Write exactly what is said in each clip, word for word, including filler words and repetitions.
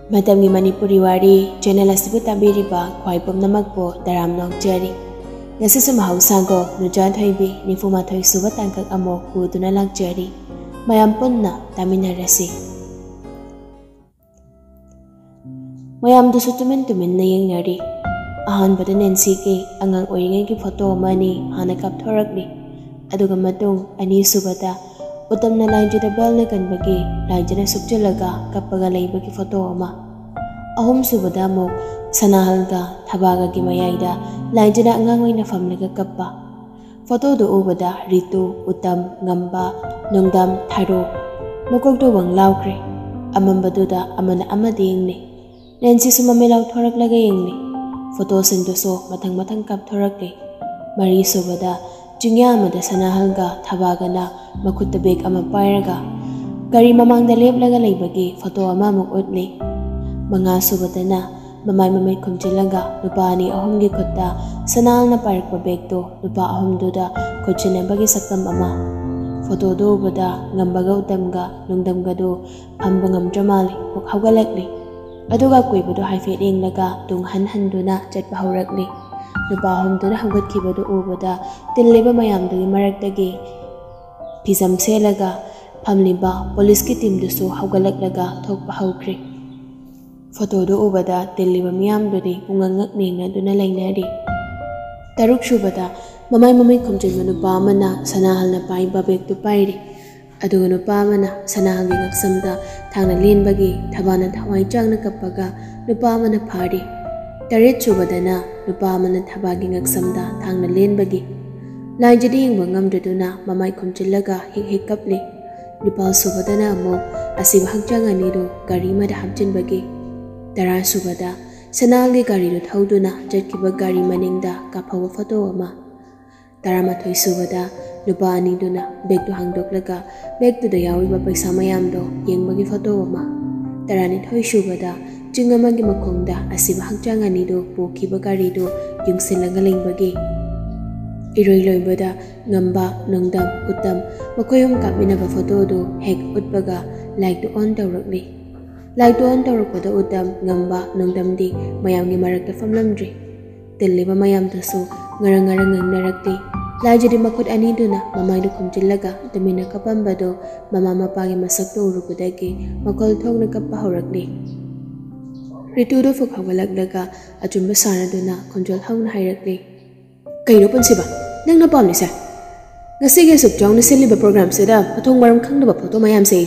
ꯃꯇꯝꯒꯤ ꯃꯅꯤꯄꯨꯔꯤ ꯋꯥꯔꯤ ꯆꯦꯅꯦꯜ ꯑꯁꯤꯕꯨ ꯇꯥꯕꯤꯔꯤꯕ ꯈ꯭ꯋꯥꯏ ꯄꯨꯝꯅꯃꯛꯄꯨ ꯇꯔꯥꯝꯅ ꯑꯣꯛꯆꯔꯤ꯫ ꯉꯁꯤꯁꯨ ꯃꯍꯧꯁꯥꯒꯨꯝ ꯅꯨꯡꯖꯥ ꯊꯣꯏꯕꯤ ꯅꯤꯐꯨ ꯃꯥꯊꯣꯏ ꯁꯨꯕ ꯇꯥꯡꯀꯛ ꯑꯃꯨꯛ ꯄꯨꯗꯨꯅ ꯂꯥꯛꯆꯔꯤ꯫ ꯃꯌꯥꯝ ꯄꯨꯟꯅ ꯇꯥꯃꯤꯟꯅꯔꯁꯤ꯫ ꯃꯌꯥꯝꯗꯨꯁꯨ ꯇꯨꯃꯤꯟ ꯇꯨꯃꯤꯟꯅ ꯌꯦꯡꯅꯔꯤ꯫ ꯑꯍꯥꯟꯕꯗ ꯅꯦꯟꯁꯤꯒꯤ ꯑꯉꯥꯡ ꯑꯣꯏꯔꯤꯉꯩꯒꯤ ꯐꯣꯇꯣ ꯑꯃ ꯑꯅꯤ ꯍꯥꯟꯅ ꯀꯥꯞꯊꯣꯔꯛꯂꯤ꯫ ꯑꯗꯨꯒ ꯃꯇꯨꯡ ꯑꯅꯤꯁꯨꯕꯗ ꯎꯇꯝꯅ ꯂꯥꯏꯖꯗ ꯕꯦꯜꯅ ꯀꯟꯕꯒꯤ ꯂꯥꯏꯖꯅ ꯁꯨꯞꯆꯤꯜꯂꯒ ꯀꯞꯄꯒ ꯂꯩꯕꯒꯤ ꯐꯣꯇꯣ ꯑꯃ꯫ ꯑꯍꯨꯝꯁꯨꯕꯗ ꯑꯃꯨꯛ ꯁꯅꯥꯍꯜꯒ ꯊꯕꯥꯒꯒꯤ ꯃꯌꯥꯏꯗ ꯂꯥꯏꯖꯅ ꯑꯉꯥꯡ ꯑꯣꯏꯅ ꯐꯝꯂꯒ ꯀꯞꯄ꯫ ꯐꯣꯇꯣꯗꯨ ꯎꯕꯗ ꯔꯤꯇꯨ, ꯎꯇꯝ, ꯉꯝꯕ, ꯅꯨꯡꯗꯝ, ꯊꯥꯔꯨ ꯃꯀꯣꯛꯇꯣ ꯋꯪ ꯂꯥꯎꯈ꯭ꯔꯦ꯫ ꯑꯃꯝꯕꯗꯨꯗ ꯑꯃꯅ ꯑꯃꯗ ꯌꯦꯡꯂꯤ꯫ ꯅꯦꯟꯁꯤꯁꯨ ꯃꯃꯤꯠ ꯂꯥꯎꯊꯣꯔꯛꯂꯒ ꯌꯦꯡꯂꯤ꯫ ꯐꯣꯇꯣꯁꯤꯡꯗꯨꯁꯨ ꯃꯊꯪ ꯃꯊꯪ ꯀꯥꯞꯊꯣꯔꯛꯂꯤ꯫ ꯃꯔꯤꯁꯨꯕꯗ ꯆꯤꯡꯌꯥ ꯑꯃꯗ ꯁꯅꯥꯍꯜꯒ ꯊꯕꯥꯒꯅ ꯃꯈꯨꯠꯇ ꯕꯦꯒ ꯑꯃ ꯄꯥꯏꯔꯒ ꯒꯥꯔꯤ ꯃꯃꯥꯡꯗ ꯂꯦꯞꯂꯒ ꯂꯩꯕꯒꯤ ꯐꯣꯇꯣ ꯑꯃꯃꯨꯛ ꯎꯠꯂꯤ꯫ ꯃꯉꯥꯁꯨꯕꯗꯅ ꯃꯃꯥꯏ ꯃꯃꯤꯠ ꯈꯨꯝꯖꯤꯜꯂꯒ ꯅꯨꯄꯥ ꯑꯅꯤ ꯑꯍꯨꯝꯒꯤ ꯈꯨꯠꯇ ꯁꯅꯥꯍꯜꯅ ꯄꯥꯏꯔꯛꯄ ꯕꯦꯒꯇꯨ ꯅꯨꯄꯥ ꯑꯍꯨꯝꯗꯨꯗ ꯈꯨꯠꯁꯤꯟꯅꯕꯒꯤ ꯁꯛꯇꯝ ꯑꯃ꯫ ꯐꯣꯇꯣꯗꯨ ꯎꯕꯗ ꯉꯝꯕꯒ ꯎꯇꯝꯒ ꯅꯨꯡꯗꯝꯒꯗꯨ ꯐꯝꯕ ꯉꯝꯗ꯭ꯔ ꯃꯥꯜꯂꯤ, ꯄꯨꯛ ꯍꯧꯒꯠꯂꯛꯂꯤ꯫ ꯑꯗꯨꯒ ꯑꯀꯣꯏꯕꯗꯨ ꯍꯥꯏꯐꯦꯠ ꯌꯦꯡꯂꯒ ꯇꯨꯡ ꯍꯟ ꯍꯟꯗꯨꯅ ꯆꯠꯄ ꯍꯧꯔꯛꯂꯤ꯫ ꯅꯨꯄꯥ ꯑꯍꯨꯝꯗꯨꯅ ꯍꯧꯒꯠꯈꯤꯕꯗꯨ ꯎꯕꯗ ꯇꯤꯜꯂꯤꯕ ꯃꯌꯥꯝꯗꯨꯒꯤ ꯃꯔꯛꯇꯒꯤ ꯐꯤꯖꯝ ꯁꯦꯠꯂꯒ ꯐꯝꯂꯤꯕ ꯄꯨꯂꯤꯁꯀꯤ ꯇꯤꯝꯗꯨꯁꯨ ꯍꯧꯒꯠꯂꯛꯂꯒ ꯊꯣꯛꯄ ꯍꯧꯈ꯭ꯔꯦ꯫ ꯐꯣꯇꯣꯗꯨ ꯎꯕꯗ ꯇꯤꯜꯂꯤꯕ ꯃꯤꯌꯥꯝꯗꯨꯗꯤ ꯄꯨꯡꯉꯛ ꯉꯛ ꯌꯦꯡꯅꯗꯨꯅ ꯂꯩꯅꯔꯤ꯫ ꯇꯔꯨꯛꯁꯨꯕꯗ ꯃꯃꯥꯏ ꯃꯃꯤꯠ ꯈꯨꯝꯖꯤꯟꯕ ꯅꯨꯄꯥ ꯑꯃꯅ ꯁꯅꯥꯍꯜꯅ ꯄꯥꯏꯕ ꯕꯦꯒꯇꯨ ꯄꯥꯏꯔꯤ꯫ ꯑꯗꯨꯒ ꯅꯨꯄꯥ ꯑꯃꯅ ꯁꯅꯥꯍꯜꯒꯤ ꯉꯛꯁꯝꯗ ꯊꯥꯡꯅ ꯂꯦꯟꯕꯒꯤ ꯊꯕꯥꯅ ꯊꯋꯥꯏ ꯆꯥꯡꯅ ꯀꯞꯄꯒ ꯅꯨꯄꯥ ꯑꯃꯅ ꯐꯥꯔꯤ꯫ ꯇꯔꯦꯠꯁꯨꯕꯗꯅ ꯅꯨꯄꯥ ꯑꯃꯅ ꯊꯕꯥꯒꯤ ꯉꯛꯁꯝꯗ ꯊꯥꯡꯅ ꯂꯦꯟꯕꯒꯤ ꯂꯥꯏꯟꯁꯤꯗ ꯌꯦꯡꯕ ꯉꯝꯗ꯭ꯔꯗꯨꯅ ꯃꯃꯥꯏ ꯈꯨꯝꯖꯤꯜꯂꯒ ꯍꯤꯛ ꯍꯤꯛ ꯀꯞꯂꯤ꯫ ꯅꯤꯄꯥꯜꯁꯨꯕꯗꯅ ꯑꯃꯨꯛ ꯑꯁꯤꯕ ꯍꯛꯆꯥꯡ ꯑꯅꯤꯗꯨ ꯒꯥꯔꯤ ꯑꯃꯗ ꯍꯥꯞꯆꯤꯟꯕꯒꯤ꯫ ꯇꯔꯥꯁꯨꯕꯗ ꯁꯅꯥꯍꯜꯒꯤ ꯒꯥꯔꯤꯗꯨ ꯊꯧꯗꯨꯅ ꯆꯠꯈꯤꯕ ꯒꯥꯔꯤ ꯃꯅꯤꯡꯗ ꯀꯥꯞꯍꯧꯕ ꯐꯣꯇꯣ ꯑꯃ꯫ ꯇꯔꯥꯃꯥꯊꯣꯏꯁꯨꯕꯗ ꯅꯨꯄꯥ ꯑꯅꯤꯗꯨꯅ ꯕꯦꯒꯇꯨ ꯍꯥꯡꯗꯣꯛꯂꯒ ꯕꯦꯒꯇꯨꯗ ꯌꯥꯎꯔꯤꯕ ꯄꯩꯁꯥ ꯃꯌꯥꯝꯗꯣ ꯌꯦꯡꯕꯒꯤ ꯐꯣꯇꯣ ꯑꯃ꯫ ꯇꯔꯥꯅꯤꯊꯣꯏꯁꯨꯕꯗ ꯆꯤꯡ ꯑꯃꯒꯤ ꯃꯈꯣꯡꯗ ꯑꯁꯤꯕ ꯍꯛꯆꯥꯡ ꯑꯅꯤꯗꯨ ꯄꯨꯈꯤꯕ ꯒꯥꯔꯤꯗꯨ ꯌꯨꯡꯁꯤꯜꯂꯒ ꯂꯩꯕꯒꯤ꯫ ꯏꯔꯣꯏ ꯂꯣꯏꯕꯗ ꯉꯝꯕ, ꯅꯨꯡꯗꯝ, ꯎꯇꯝ ꯃꯈꯣꯏ ꯑꯍꯨꯝ ꯀꯥꯞꯃꯤꯟꯅꯕ ꯐꯣꯇꯣꯗꯨ ꯍꯦꯛ ꯎꯠꯄꯒ ꯂꯥꯏꯠꯇꯨ ꯑꯣꯟ ꯇꯧꯔꯛꯂꯤ꯫ Light on ꯇꯧꯔꯛꯄꯗ ꯎꯇꯝ, ꯉꯝꯕ, ꯅꯣꯡꯗꯝꯗꯤ ꯃꯌꯥꯝꯒꯤ ꯃꯔꯛꯇ ꯐꯝꯂꯝꯗ꯭ꯔꯤ꯫ ꯇꯤꯜꯂꯤꯕ ꯃꯌꯥꯝꯗꯨꯁꯨ ꯉꯔꯪ ꯉꯔꯪ ꯉꯪꯅꯔꯛꯂꯤ꯫ ꯂꯥꯏꯖꯗꯤ ꯃꯈꯨꯠ ꯑꯅꯤꯗꯨꯅ ꯃꯃꯥꯏꯗꯨ ꯈꯨꯝꯖꯤꯜꯂꯒ ꯇꯨꯃꯤꯟꯅ ꯀꯞꯄꯝꯕꯗꯨ ꯃꯃꯥ ꯃꯄꯥꯒꯤ ꯃꯁꯛꯇꯨ ꯎꯔꯨꯕꯗꯒꯤ ꯃꯈꯣꯜ ꯊꯣꯛꯅ ꯀꯞꯄ ꯍꯧꯔꯛꯂꯤ꯫ ꯔꯤꯇꯨꯗꯨ ꯐꯨꯛ ꯍꯧꯒꯠꯂꯛꯂꯒ ꯑꯆꯨꯝꯕ ꯁꯥꯟꯅꯗꯨꯅ ꯈꯣꯟꯖꯦꯜ ꯍꯧꯅ ꯍꯥꯏꯔꯛꯂꯤ꯫ "ꯀꯩꯅꯣ ꯄꯨꯟꯁꯤꯕ, ꯅꯪꯅ ꯄꯥꯝꯂꯤꯁꯦ? ꯉꯁꯤꯒꯤ ꯑꯁꯨꯛ ꯆꯥꯎꯅ ꯁꯤꯜꯂꯤꯕ ꯄ꯭ꯔꯣꯒ꯭ꯔꯥꯝꯁꯤꯗ ꯃꯊꯣꯡ ꯃꯔꯝ ꯈꯪꯗꯕ ꯐꯣꯇꯣ ꯃꯌꯥꯝꯁꯦ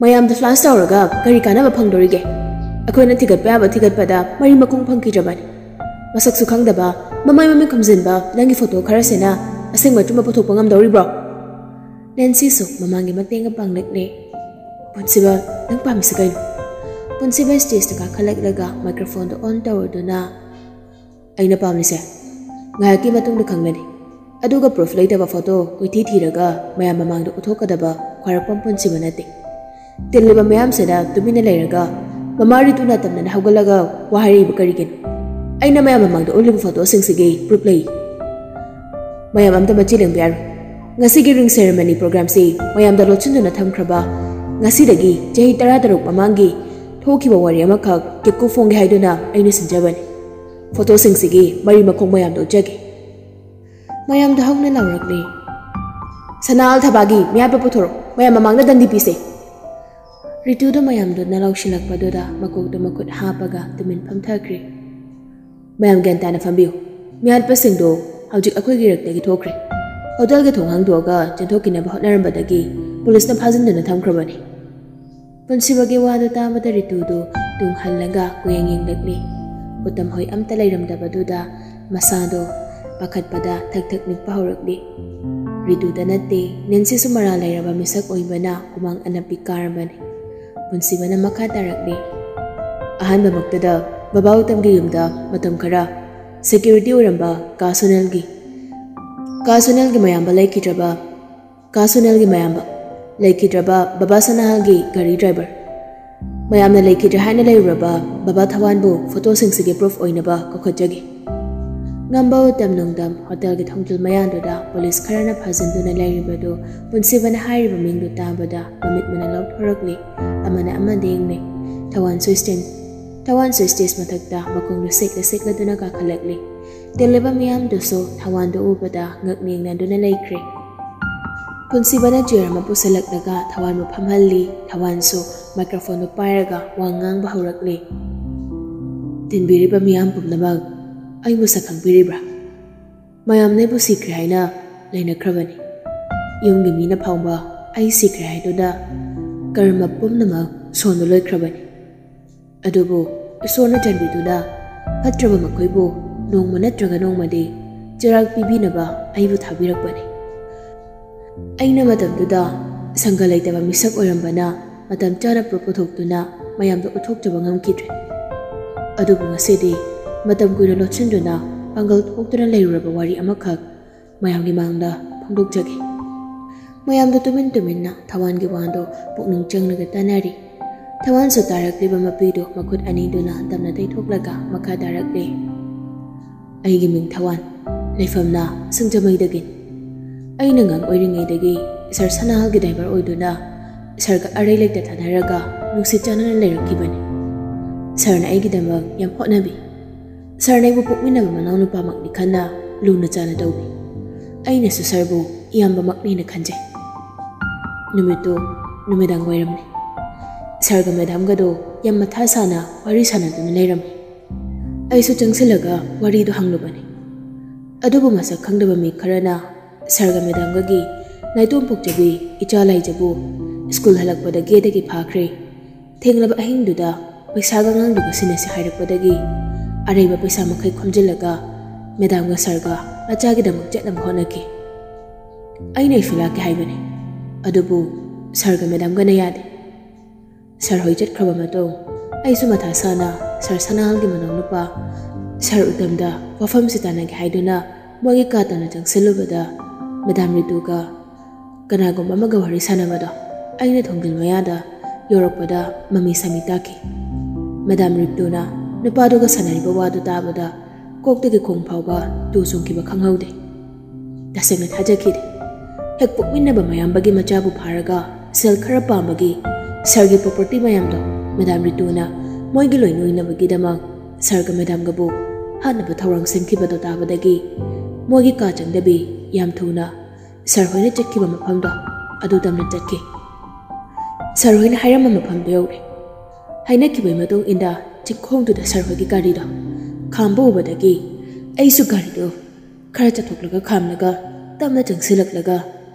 ꯃꯌꯥꯝꯗ ꯐ꯭ꯂꯥꯁ ꯇꯧꯔꯒ ꯀꯔꯤ ꯀꯥꯟꯅꯕ ꯐꯪꯗꯣꯔꯤꯒꯦ? ꯑꯩꯈꯣꯏꯅ ꯊꯤꯒꯠꯄ ꯌꯥꯕ ꯊꯤꯒꯠꯄꯗ ꯃꯔꯤ ꯃꯈꯣꯡ ꯐꯪꯈꯤꯗ꯭ꯔꯕꯅꯤ꯫ ꯃꯁꯛꯁꯨ ꯈꯪꯗꯕ, ꯃꯃꯥꯏ ꯃꯃꯤꯠ ꯈꯨꯝꯖꯤꯟꯕ ꯅꯪꯒꯤ ꯐꯣꯇꯣ ꯈꯔꯁꯤꯅ ꯑꯁꯦꯡꯕ ꯑꯆꯨꯝꯕ ꯄꯨꯊꯣꯛꯄ ꯉꯝꯗꯧꯔꯤꯕ꯭ꯔꯣ?" ꯅꯦꯟꯁꯤꯁꯨ ꯃꯃꯥꯡꯒꯤ ꯃꯇꯦꯡꯒ ꯄꯥꯡꯂꯛꯂꯦ꯫ "ꯄꯨꯟꯁꯤꯕ, ꯅꯪ ꯄꯥꯝꯃꯤꯁꯤ ꯀꯩꯅꯣ?" ꯄꯨꯟꯁꯤꯕ ꯁ꯭ꯇꯦꯖꯇ ꯀꯥꯈꯠꯂꯛꯂꯒ ꯃꯥꯏꯀ꯭ꯔꯣꯐꯣꯟꯗꯣ ꯑꯣꯟ ꯇꯧꯔꯗꯨꯅ, "ꯑꯩꯅ ꯄꯥꯝꯂꯤꯁꯦ ꯉꯥꯏꯍꯥꯛꯀꯤ ꯃꯇꯨꯡꯗ ꯈꯪꯂꯅꯤ꯫ ꯑꯗꯨꯒ ꯄ꯭ꯔꯨꯐ ꯂꯩꯇꯕ ꯐꯣꯇꯣ ꯀꯣꯏꯊꯤ ꯊꯤꯔꯒ ꯃꯌꯥꯝ ꯃꯃꯥꯡꯗ ꯎꯠꯊꯣꯛꯀꯗꯕ ꯈ꯭ꯋꯥꯏꯔꯥꯛꯄꯝ ꯄꯨꯟꯁꯤꯕ ꯅꯠꯇꯦ꯫ ꯇꯤꯜꯂꯤꯕ ꯃꯌꯥꯝꯁꯤꯗ ꯇꯨꯃꯤꯟꯅ ꯂꯩꯔꯒ ꯃꯃꯥ ꯔꯤꯇꯨꯅ ꯇꯝꯅꯅ ꯍꯧꯒꯠꯂꯒ ꯋꯥ ꯍꯥꯏꯔꯛꯏꯕ ꯀꯔꯤꯒꯤꯅꯣ? ꯑꯩꯅ ꯃꯌꯥꯝ ꯃꯃꯥꯡꯗ ꯎꯠꯂꯤꯕ ꯐꯣꯇꯣꯁꯤꯡꯁꯤꯒꯤ ꯄ꯭ꯔꯨꯐ ꯂꯩ꯫ ꯃꯌꯥꯝ ꯑꯝꯇ ꯃꯆꯤ ꯂꯦꯡꯕ ꯌꯥꯔꯣꯏ꯫ ꯉꯁꯤꯒꯤ ꯔꯤꯡ ꯁꯦꯔꯦꯃꯅꯤ ꯄ꯭ꯔꯣꯒ꯭ꯔꯥꯝꯁꯤ ꯃꯌꯥꯝꯗ ꯂꯣꯠꯁꯤꯟꯗꯨꯅ ꯊꯝꯈ꯭ꯔꯕ ꯉꯁꯤꯗꯒꯤ ꯆꯍꯤ ꯇꯔꯥ ꯇꯔꯨꯛ ꯃꯃꯥꯡꯒꯤ ꯊꯣꯛꯈꯤꯕ ꯋꯥꯔꯤ ꯑꯃꯈꯛ ꯀꯦꯛꯀꯨ ꯐꯣꯡꯒꯦ ꯍꯥꯏꯗꯨꯅ ꯑꯩꯅ ꯁꯤꯟꯖꯕꯅꯤ꯫ ꯐꯣꯇꯣꯁꯤꯡꯁꯤꯒꯤ ꯃꯔꯤ ꯃꯈꯣꯡ ꯃꯌꯥꯝꯗꯣ ꯎꯠꯆꯒꯦ꯫" ꯃꯌꯥꯝꯗꯣ ꯍꯧꯅ ꯂꯥꯎꯔꯛꯂꯤ꯫ "ꯁꯅꯥ ꯑꯜꯊꯕꯥꯒꯤ ꯃꯤꯍꯥꯠꯄ ꯄꯨꯊꯣꯔꯛꯑꯣ, ꯃꯌꯥꯝ ꯃꯃꯥꯡꯗ ꯗꯟꯗꯤ ꯄꯤꯁꯦ꯫" ꯔꯤꯇꯨꯗꯣ ꯃꯌꯥꯝꯗꯨꯅ ꯂꯥꯎꯁꯤꯜꯂꯛꯄꯗꯨꯗ ꯃꯀꯣꯛꯇ ꯃꯈꯨꯠ ꯍꯥꯞꯄꯒ ꯇꯨꯃꯤꯟ ꯐꯝꯊꯈ꯭ꯔꯦ꯫ "ꯃꯌꯥꯝ ꯒ꯭ꯌꯥꯟ ꯇꯥꯅ ꯐꯝꯕꯤꯌꯨ꯫ ꯃꯤꯍꯥꯠꯄꯁꯤꯡꯗꯣ ꯍꯧꯖꯤꯛ ꯑꯩꯈꯣꯏꯒꯤ ꯏꯔꯛꯇꯒꯤ ꯊꯣꯛꯈ꯭ꯔꯦ꯫ ꯍꯣꯇꯦꯜꯒꯤ ꯊꯣꯡ ꯍꯥꯡꯗꯣꯛꯑꯒ ꯆꯦꯟꯊꯣꯛꯈꯤꯅꯕ ꯍꯣꯠꯅꯔꯝꯕꯗꯒꯤ ꯄꯨꯂꯤꯁꯅ ꯐꯥꯖꯤꯟꯗꯨꯅ ꯊꯝꯈ꯭ꯔꯕꯅꯤ꯫" ꯄꯨꯟꯁꯤꯕꯒꯤ ꯋꯥꯗꯨ ꯇꯥꯕꯗ ꯔꯤꯇꯨꯗꯨ ꯇꯨꯡ ꯍꯜꯂꯒ ꯀꯣꯌꯦꯡ ꯌꯦꯡꯂꯛꯂꯤ꯫ ꯎꯇꯝ ꯍꯣꯏ ꯑꯝꯇ ꯂꯩꯔꯝꯗꯕꯗꯨꯗ ꯃꯁꯥꯗꯣ ꯄꯥꯈꯠꯄꯗ ꯊꯛ ꯊꯛ ꯅꯤꯛꯄ ꯍꯧꯔꯛꯂꯤ꯫ ꯔꯤꯇꯨꯗ ꯅꯠꯇꯦ, ꯅꯦꯟꯁꯤꯁꯨ ꯃꯔꯥꯜ ꯂꯩꯔꯕ ꯃꯤꯁꯛ ꯑꯣꯏꯕꯅ ꯍꯨꯃꯥꯡ ꯑꯅꯞꯄꯤ ꯀꯥꯔꯕꯅꯤ꯫ ꯄꯨꯟꯁꯤꯕꯅ ꯃꯈꯥ ꯇꯥꯔꯛꯂꯤ꯫ ꯑꯍꯥꯟꯕꯃꯛꯇꯗ ꯕꯕꯥ ꯎꯇꯝꯒꯤ ꯌꯨꯝꯗ ꯃꯇꯝ ꯈꯔ ꯁꯦꯀ꯭ꯌꯨꯔꯤꯇꯤ ꯑꯣꯏꯔꯝꯕ ꯀꯥ ꯁꯣꯅꯦꯜꯒꯤ, ꯀꯥ ꯁꯣꯅꯦꯜꯒꯤ ꯃꯌꯥꯝꯕ ꯂꯩꯈꯤꯗ꯭ꯔꯕ, ꯀꯥ ꯁꯣꯅꯦꯜꯒꯤ ꯃꯌꯥꯝꯕ ꯂꯩꯈꯤꯗ꯭ꯔꯕ ꯕꯕꯥ ꯁꯅꯥꯍꯜꯒꯤ ꯒꯥꯔꯤ ꯗ꯭ꯔꯥꯏꯚꯔ, ꯃꯌꯥꯝꯅ ꯂꯩꯈꯤꯗ꯭ꯔꯦ ꯍꯥꯏꯅ ꯂꯩꯔꯨꯔꯕ ꯕꯕꯥ ꯊꯋꯥꯟꯕꯨ ꯐꯣꯇꯣꯁꯤꯡꯁꯤꯒꯤ ꯄ꯭ꯔꯨꯐ ꯑꯣꯏꯅꯕ ꯀꯧꯈꯠꯆꯒꯦ꯫ ꯉꯝꯕ ꯎꯇꯝ ꯅꯣꯡꯗꯝ ꯍꯣꯇꯦꯜꯒꯤ ꯊꯣꯡꯖꯤꯜ ꯃꯌꯥꯗꯨꯗ ꯄꯨꯂꯤꯁ ꯈꯔꯅ ꯐꯥꯖꯤꯟꯗꯨꯅ ꯂꯩꯔꯤꯕꯗꯨ ꯄꯨꯟꯁꯤꯕꯅ ꯍꯥꯏꯔꯤꯕ ꯃꯤꯡꯗꯨ ꯇꯥꯕꯗ ꯃꯃꯤꯠ ꯃꯅꯥ ꯂꯧꯊꯣꯔꯛꯂꯤ꯫ ꯑꯃꯅ ꯑꯃꯗ ꯌꯦꯡꯂꯤ꯫ ꯊꯋꯥꯟꯁꯨ ꯁ꯭ꯇꯦꯟ ꯊꯋꯥꯟꯁꯨ ꯁ꯭ꯇꯦꯖ ꯃꯊꯛꯇ ꯃꯈꯣꯡꯗꯨ ꯁꯦꯛꯂ ꯁꯦꯛꯂꯗꯨꯅ ꯀꯥꯈꯠꯂꯛꯂꯤ꯫ ꯇꯤꯜꯂꯤꯕ ꯃꯤꯌꯥꯝꯗꯨꯁꯨ ꯊꯋꯥꯟꯗꯨ ꯎꯕꯗ ꯉꯛ ꯅꯦꯡꯅꯗꯨꯅ ꯂꯩꯈ꯭ꯔꯦ꯫ ꯄꯨꯟꯁꯤꯕꯅ ꯆꯤꯌꯔ ꯑꯃ ꯄꯨꯁꯜꯂꯛꯂꯒ ꯊꯋꯥꯟꯕꯨ ꯐꯝꯍꯜꯂꯤ꯫ ꯊꯋꯥꯟꯁꯨ ꯃꯥꯏꯀ꯭ꯔꯣꯐꯣꯟꯗꯨ ꯄꯥꯏꯔꯒ ꯋꯥ ꯉꯥꯡꯕ ꯍꯧꯔꯛꯂꯤ꯫ "ꯇꯤꯟꯕꯤꯔꯤꯕ ꯃꯤꯌꯥꯝ ꯄꯨꯝꯅꯃꯛ, ꯑꯩ ꯃꯁꯛ ꯈꯪꯕꯤꯔꯤꯕ꯭ꯔꯥ? ꯃꯌꯥꯝꯅ ꯑꯩꯕꯨ ꯁꯤꯈ꯭ꯔꯦ ꯍꯥꯏꯅ ꯂꯩꯅꯈ꯭ꯔꯕꯅꯤ꯫ ꯌꯨꯝꯒꯤ ꯃꯤꯅ ꯐꯥꯎꯕ ꯑꯩ ꯁꯤꯈ꯭ꯔꯦ ꯍꯥꯏꯗꯨꯅ ꯀꯔꯃ ꯄꯨꯝꯅꯃꯛ ꯁꯣꯟꯕ ꯂꯣꯏꯈ꯭ꯔꯕꯅꯤ꯫ ꯑꯗꯨꯕꯨ ꯏꯁꯣꯔꯅ ꯆꯥꯟꯕꯤꯗꯨꯅ ꯐꯠꯇ꯭ꯔꯕ ꯃꯈꯣꯏꯕꯨ ꯅꯣꯡꯃ ꯅꯠꯇ꯭ꯔꯒ ꯅꯣꯡꯃꯗꯤ ꯆꯩꯔꯥꯛ ꯄꯤꯕꯤꯅꯕ ꯑꯩꯕꯨ ꯊꯥꯕꯤꯔꯛꯄꯅꯤ꯫ ꯑꯩꯅ ꯃꯇꯝꯗꯨꯗ ꯁꯪꯒ ꯂꯩꯇꯕ ꯃꯤꯁꯛ ꯑꯣꯏꯔꯝꯕꯅ ꯃꯇꯝ ꯆꯥꯅ ꯄ꯭ꯔꯨꯐ ꯄꯨꯊꯣꯛꯇꯨꯅ ꯃꯌꯥꯝꯗ ꯎꯠꯊꯣꯛꯆꯕ ꯉꯝꯈꯤꯗ꯭ꯔꯦ꯫ ꯑꯗꯨꯕꯨ ꯉꯁꯤꯗꯤ ꯃꯇꯝ ꯀꯨꯏꯅ ꯂꯣꯠꯁꯤꯟꯗꯨꯅ ꯄꯥꯡꯒꯜ ꯊꯣꯛꯇꯨꯅ ꯂꯩꯔꯨꯔꯕ ꯋꯥꯔꯤ ꯑꯃꯈꯛ ꯃꯌꯥꯝꯒꯤ ꯃꯥꯡꯗ ꯐꯣꯡꯗꯣꯛꯆꯒꯦ꯫" ꯃꯌꯥꯝꯗꯣ ꯇꯨꯃꯤꯟ ꯇꯨꯃꯤꯟꯅ ꯊꯋꯥꯟꯒꯤ ꯋꯥꯗꯣ ꯄꯨꯛꯅꯤꯡ ꯆꯪꯂꯒ ꯇꯥꯅꯔꯤ꯫ ꯊꯋꯥꯟꯁꯨ ꯇꯥꯔꯛꯂꯤꯕ ꯃꯄꯤꯗꯨ ꯃꯈꯨꯠ ꯑꯅꯤꯗꯨꯅ ꯇꯞꯅ ꯇꯩꯊꯣꯛꯂꯒ ꯃꯈꯥ ꯇꯥꯔꯛꯂꯤ꯫ "ꯑꯩꯒꯤ ꯃꯤꯡ ꯊꯋꯥꯟ, ꯂꯩꯐꯝꯅ ꯁꯤꯡꯖꯃꯩꯗꯒꯤꯅꯤ꯫ ꯑꯩꯅ ꯑꯉꯥꯡ ꯑꯣꯏꯔꯤꯉꯩꯗꯒꯤ ꯁꯥꯔ ꯁꯅꯥꯍꯜꯒꯤ ꯗ꯭ꯔꯥꯏꯚꯔ ꯑꯣꯏꯗꯨꯅ ꯁꯥꯔꯒ ꯑꯔꯩ ꯂꯩꯇ ꯊꯥꯅꯔꯒ ꯅꯨꯡꯁꯤ ꯆꯥꯟꯅꯅ ꯂꯩꯔꯛꯈꯤꯕꯅꯤ꯫ ꯁꯥꯔꯅ ꯑꯩꯒꯤꯗꯃꯛ ꯌꯥꯝ ꯍꯣꯠꯅꯕꯤ꯫ ꯁꯥꯔꯅ ꯑꯩꯕꯨ ꯄꯣꯛꯃꯤꯟꯅꯕ ꯃꯅꯥꯎꯅꯨꯄꯥꯃꯛꯅꯤ ꯈꯟꯅ ꯂꯨꯅ ꯆꯥꯟꯅ ꯇꯧꯕꯤ꯫ ꯑꯩꯅꯁꯨ ꯁꯥꯔꯕꯨ ꯏꯌꯥꯝꯕꯃꯛꯅꯦꯅ ꯈꯟꯖꯩ꯫" ꯅꯨꯃꯤꯠꯇꯨ ꯅꯨꯃꯤꯗꯥꯡ ꯋꯥꯏꯔꯝꯅꯤ꯫ ꯁꯥꯔꯒ ꯃꯦꯗꯥꯝꯒꯗꯣ ꯌꯥꯝ ꯃꯊꯥ ꯁꯥꯅ ꯋꯥꯔꯤ ꯁꯥꯟꯅꯗꯨꯅ ꯂꯩꯔꯝꯃꯤ꯫ ꯑꯩꯁꯨ ꯆꯪꯁꯤꯜꯂꯒ ꯋꯥꯔꯤꯗꯨ ꯍꯪꯂꯨꯕꯅꯤ꯫ ꯑꯗꯨꯕꯨ ꯃꯁꯛ ꯈꯪꯗꯕ ꯃꯤ ꯈꯔꯅ ꯁꯥꯔꯒ ꯃꯦꯗꯥꯝꯒꯒꯤ ꯅꯥꯏꯇꯣꯝ ꯄꯣꯛꯆꯕꯤ ꯏꯆꯥ ꯂꯥꯏꯖꯕꯨ ꯁ꯭ꯀꯨꯜ ꯍꯜꯂꯛꯄꯗ ꯒꯦꯠꯇꯒꯤ ꯐꯥꯈ꯭ꯔꯦ꯫ ꯊꯦꯡꯂꯕ ꯑꯍꯤꯡꯗꯨꯗ ꯄꯩꯁꯥꯒ ꯑꯉꯥꯡꯗꯨꯒ ꯁꯤꯟꯅꯁꯤ ꯍꯥꯏꯔꯛꯄꯗꯒꯤ ꯑꯔꯩꯕ ꯄꯩꯁꯥ ꯃꯈꯩ ꯈꯣꯝꯖꯤꯜꯂꯒ ꯃꯦꯗꯥꯝꯒ ꯁꯥꯔꯒ ꯃꯆꯥꯒꯤꯗꯃꯛ ꯆꯠꯅꯕ ꯍꯣꯠꯅꯈꯤ꯫ ꯑꯩꯅ ꯑꯩꯁꯨ ꯂꯥꯛꯀꯦ ꯍꯥꯏꯕꯅꯤ, ꯑꯗꯨꯕꯨ ꯁꯥꯔꯒ ꯃꯦꯗꯥꯝꯒꯅ ꯌꯥꯗꯦ꯫ ꯁꯥꯔ ꯍꯣꯏ ꯆꯠꯈ꯭ꯔꯕ ꯃꯇꯨꯡ ꯑꯩꯁꯨ ꯃꯊꯥ ꯁꯥꯅ ꯁꯥꯔ ꯁꯅꯥꯍꯜꯒꯤ ꯃꯅꯥꯎꯅꯨꯄꯥ ꯁꯥꯔ ꯎꯇꯝꯗ ꯋꯥꯐꯝꯁꯤ ꯇꯥꯟꯅꯒꯦ ꯍꯥꯏꯗꯨꯅ ꯃꯣꯏꯒꯤ ꯀꯥ ꯇꯝꯅ ꯆꯪꯁꯤꯜꯂꯨꯕꯗ ꯃꯦꯗꯥꯝ ꯔꯤꯇꯨꯒ ꯀꯅꯥꯒꯨꯝꯕ ꯑꯃꯒ ꯋꯥꯔꯤ ꯁꯥꯟꯅꯕꯗꯣ ꯑꯩꯅ ꯊꯣꯡꯖꯤꯜ ꯃꯌꯥꯗ ꯌꯧꯔꯛꯄꯗ ꯃꯃꯤ ꯁꯥꯃꯤ ꯇꯥꯈꯤ꯫ ꯃꯦꯗꯥꯝ ꯔꯤꯇꯨꯅ ꯅꯨꯄꯥꯗꯨꯒ ꯁꯥꯟꯅꯔꯤꯕ ꯋꯥꯗꯨ ꯇꯥꯕꯗ ꯀꯣꯛꯇꯒꯤ ꯈꯣꯡ ꯐꯥꯎꯕ ꯇꯨ ꯆꯣꯡꯈꯤꯕ ꯈꯪꯍꯧꯗꯦ꯫ ꯇꯁꯦꯡꯅ ꯊꯥꯖꯈꯤꯗꯦ꯫ ꯍꯦꯛ ꯄꯣꯛꯃꯤꯟꯅꯕ ꯃꯌꯥꯝꯕꯒꯤ ꯃꯆꯥꯕꯨ ꯐꯥꯔꯒ ꯁꯦꯜ ꯈꯔ ꯄꯥꯝꯕꯒꯤ ꯁꯥꯔꯒꯤ ꯄ꯭ꯔꯣꯄꯔꯇꯤ ꯃꯌꯥꯝꯗꯣ ꯃꯦꯗꯥꯝ ꯔꯤꯇꯨꯅ ꯃꯣꯏꯒꯤ ꯂꯣꯏꯅ ꯂꯣꯏꯅꯕꯒꯤꯗꯃꯛ ꯁꯥꯔꯒ ꯃꯦꯗꯥꯝꯒꯕꯨ ꯍꯥꯠꯅꯕ ꯊꯧꯔꯥꯡ ꯁꯦꯝꯈꯤꯕꯗꯨ ꯇꯥꯕꯗꯒꯤ ꯃꯣꯏꯒꯤ ꯀꯥ ꯆꯪꯗꯕꯤ ꯌꯥꯝ ꯊꯨꯅ ꯁꯥꯔ ꯍꯣꯏꯅ ꯆꯠꯈꯤꯕ ꯃꯐꯝꯗꯣ ꯑꯗꯨ ꯇꯝꯅ ꯆꯠꯈꯤ꯫ ꯁꯥꯔ ꯍꯣꯏꯅ ꯍꯥꯏꯔꯝꯕ ꯃꯐꯝꯗꯨ ꯌꯧꯔꯦ꯫ ꯍꯥꯏꯅꯈꯤꯕꯒꯤ ꯃꯇꯨꯡ ꯏꯟꯅ ꯆꯤꯡꯈꯣꯡꯗꯨꯗ ꯁꯥꯔ ꯍꯣꯏꯒꯤ ꯒꯥꯔꯤꯗꯣ ꯈꯥꯝꯕ ꯎꯕꯗꯒꯤ ꯑꯩꯁꯨ ꯒꯥꯔꯤꯗꯣ ꯈꯔ ꯆꯠꯊꯣꯛꯂꯒ ꯈꯥꯝꯂꯒ ꯇꯞꯅ ꯆꯪꯁꯤꯜꯂꯛꯂꯒ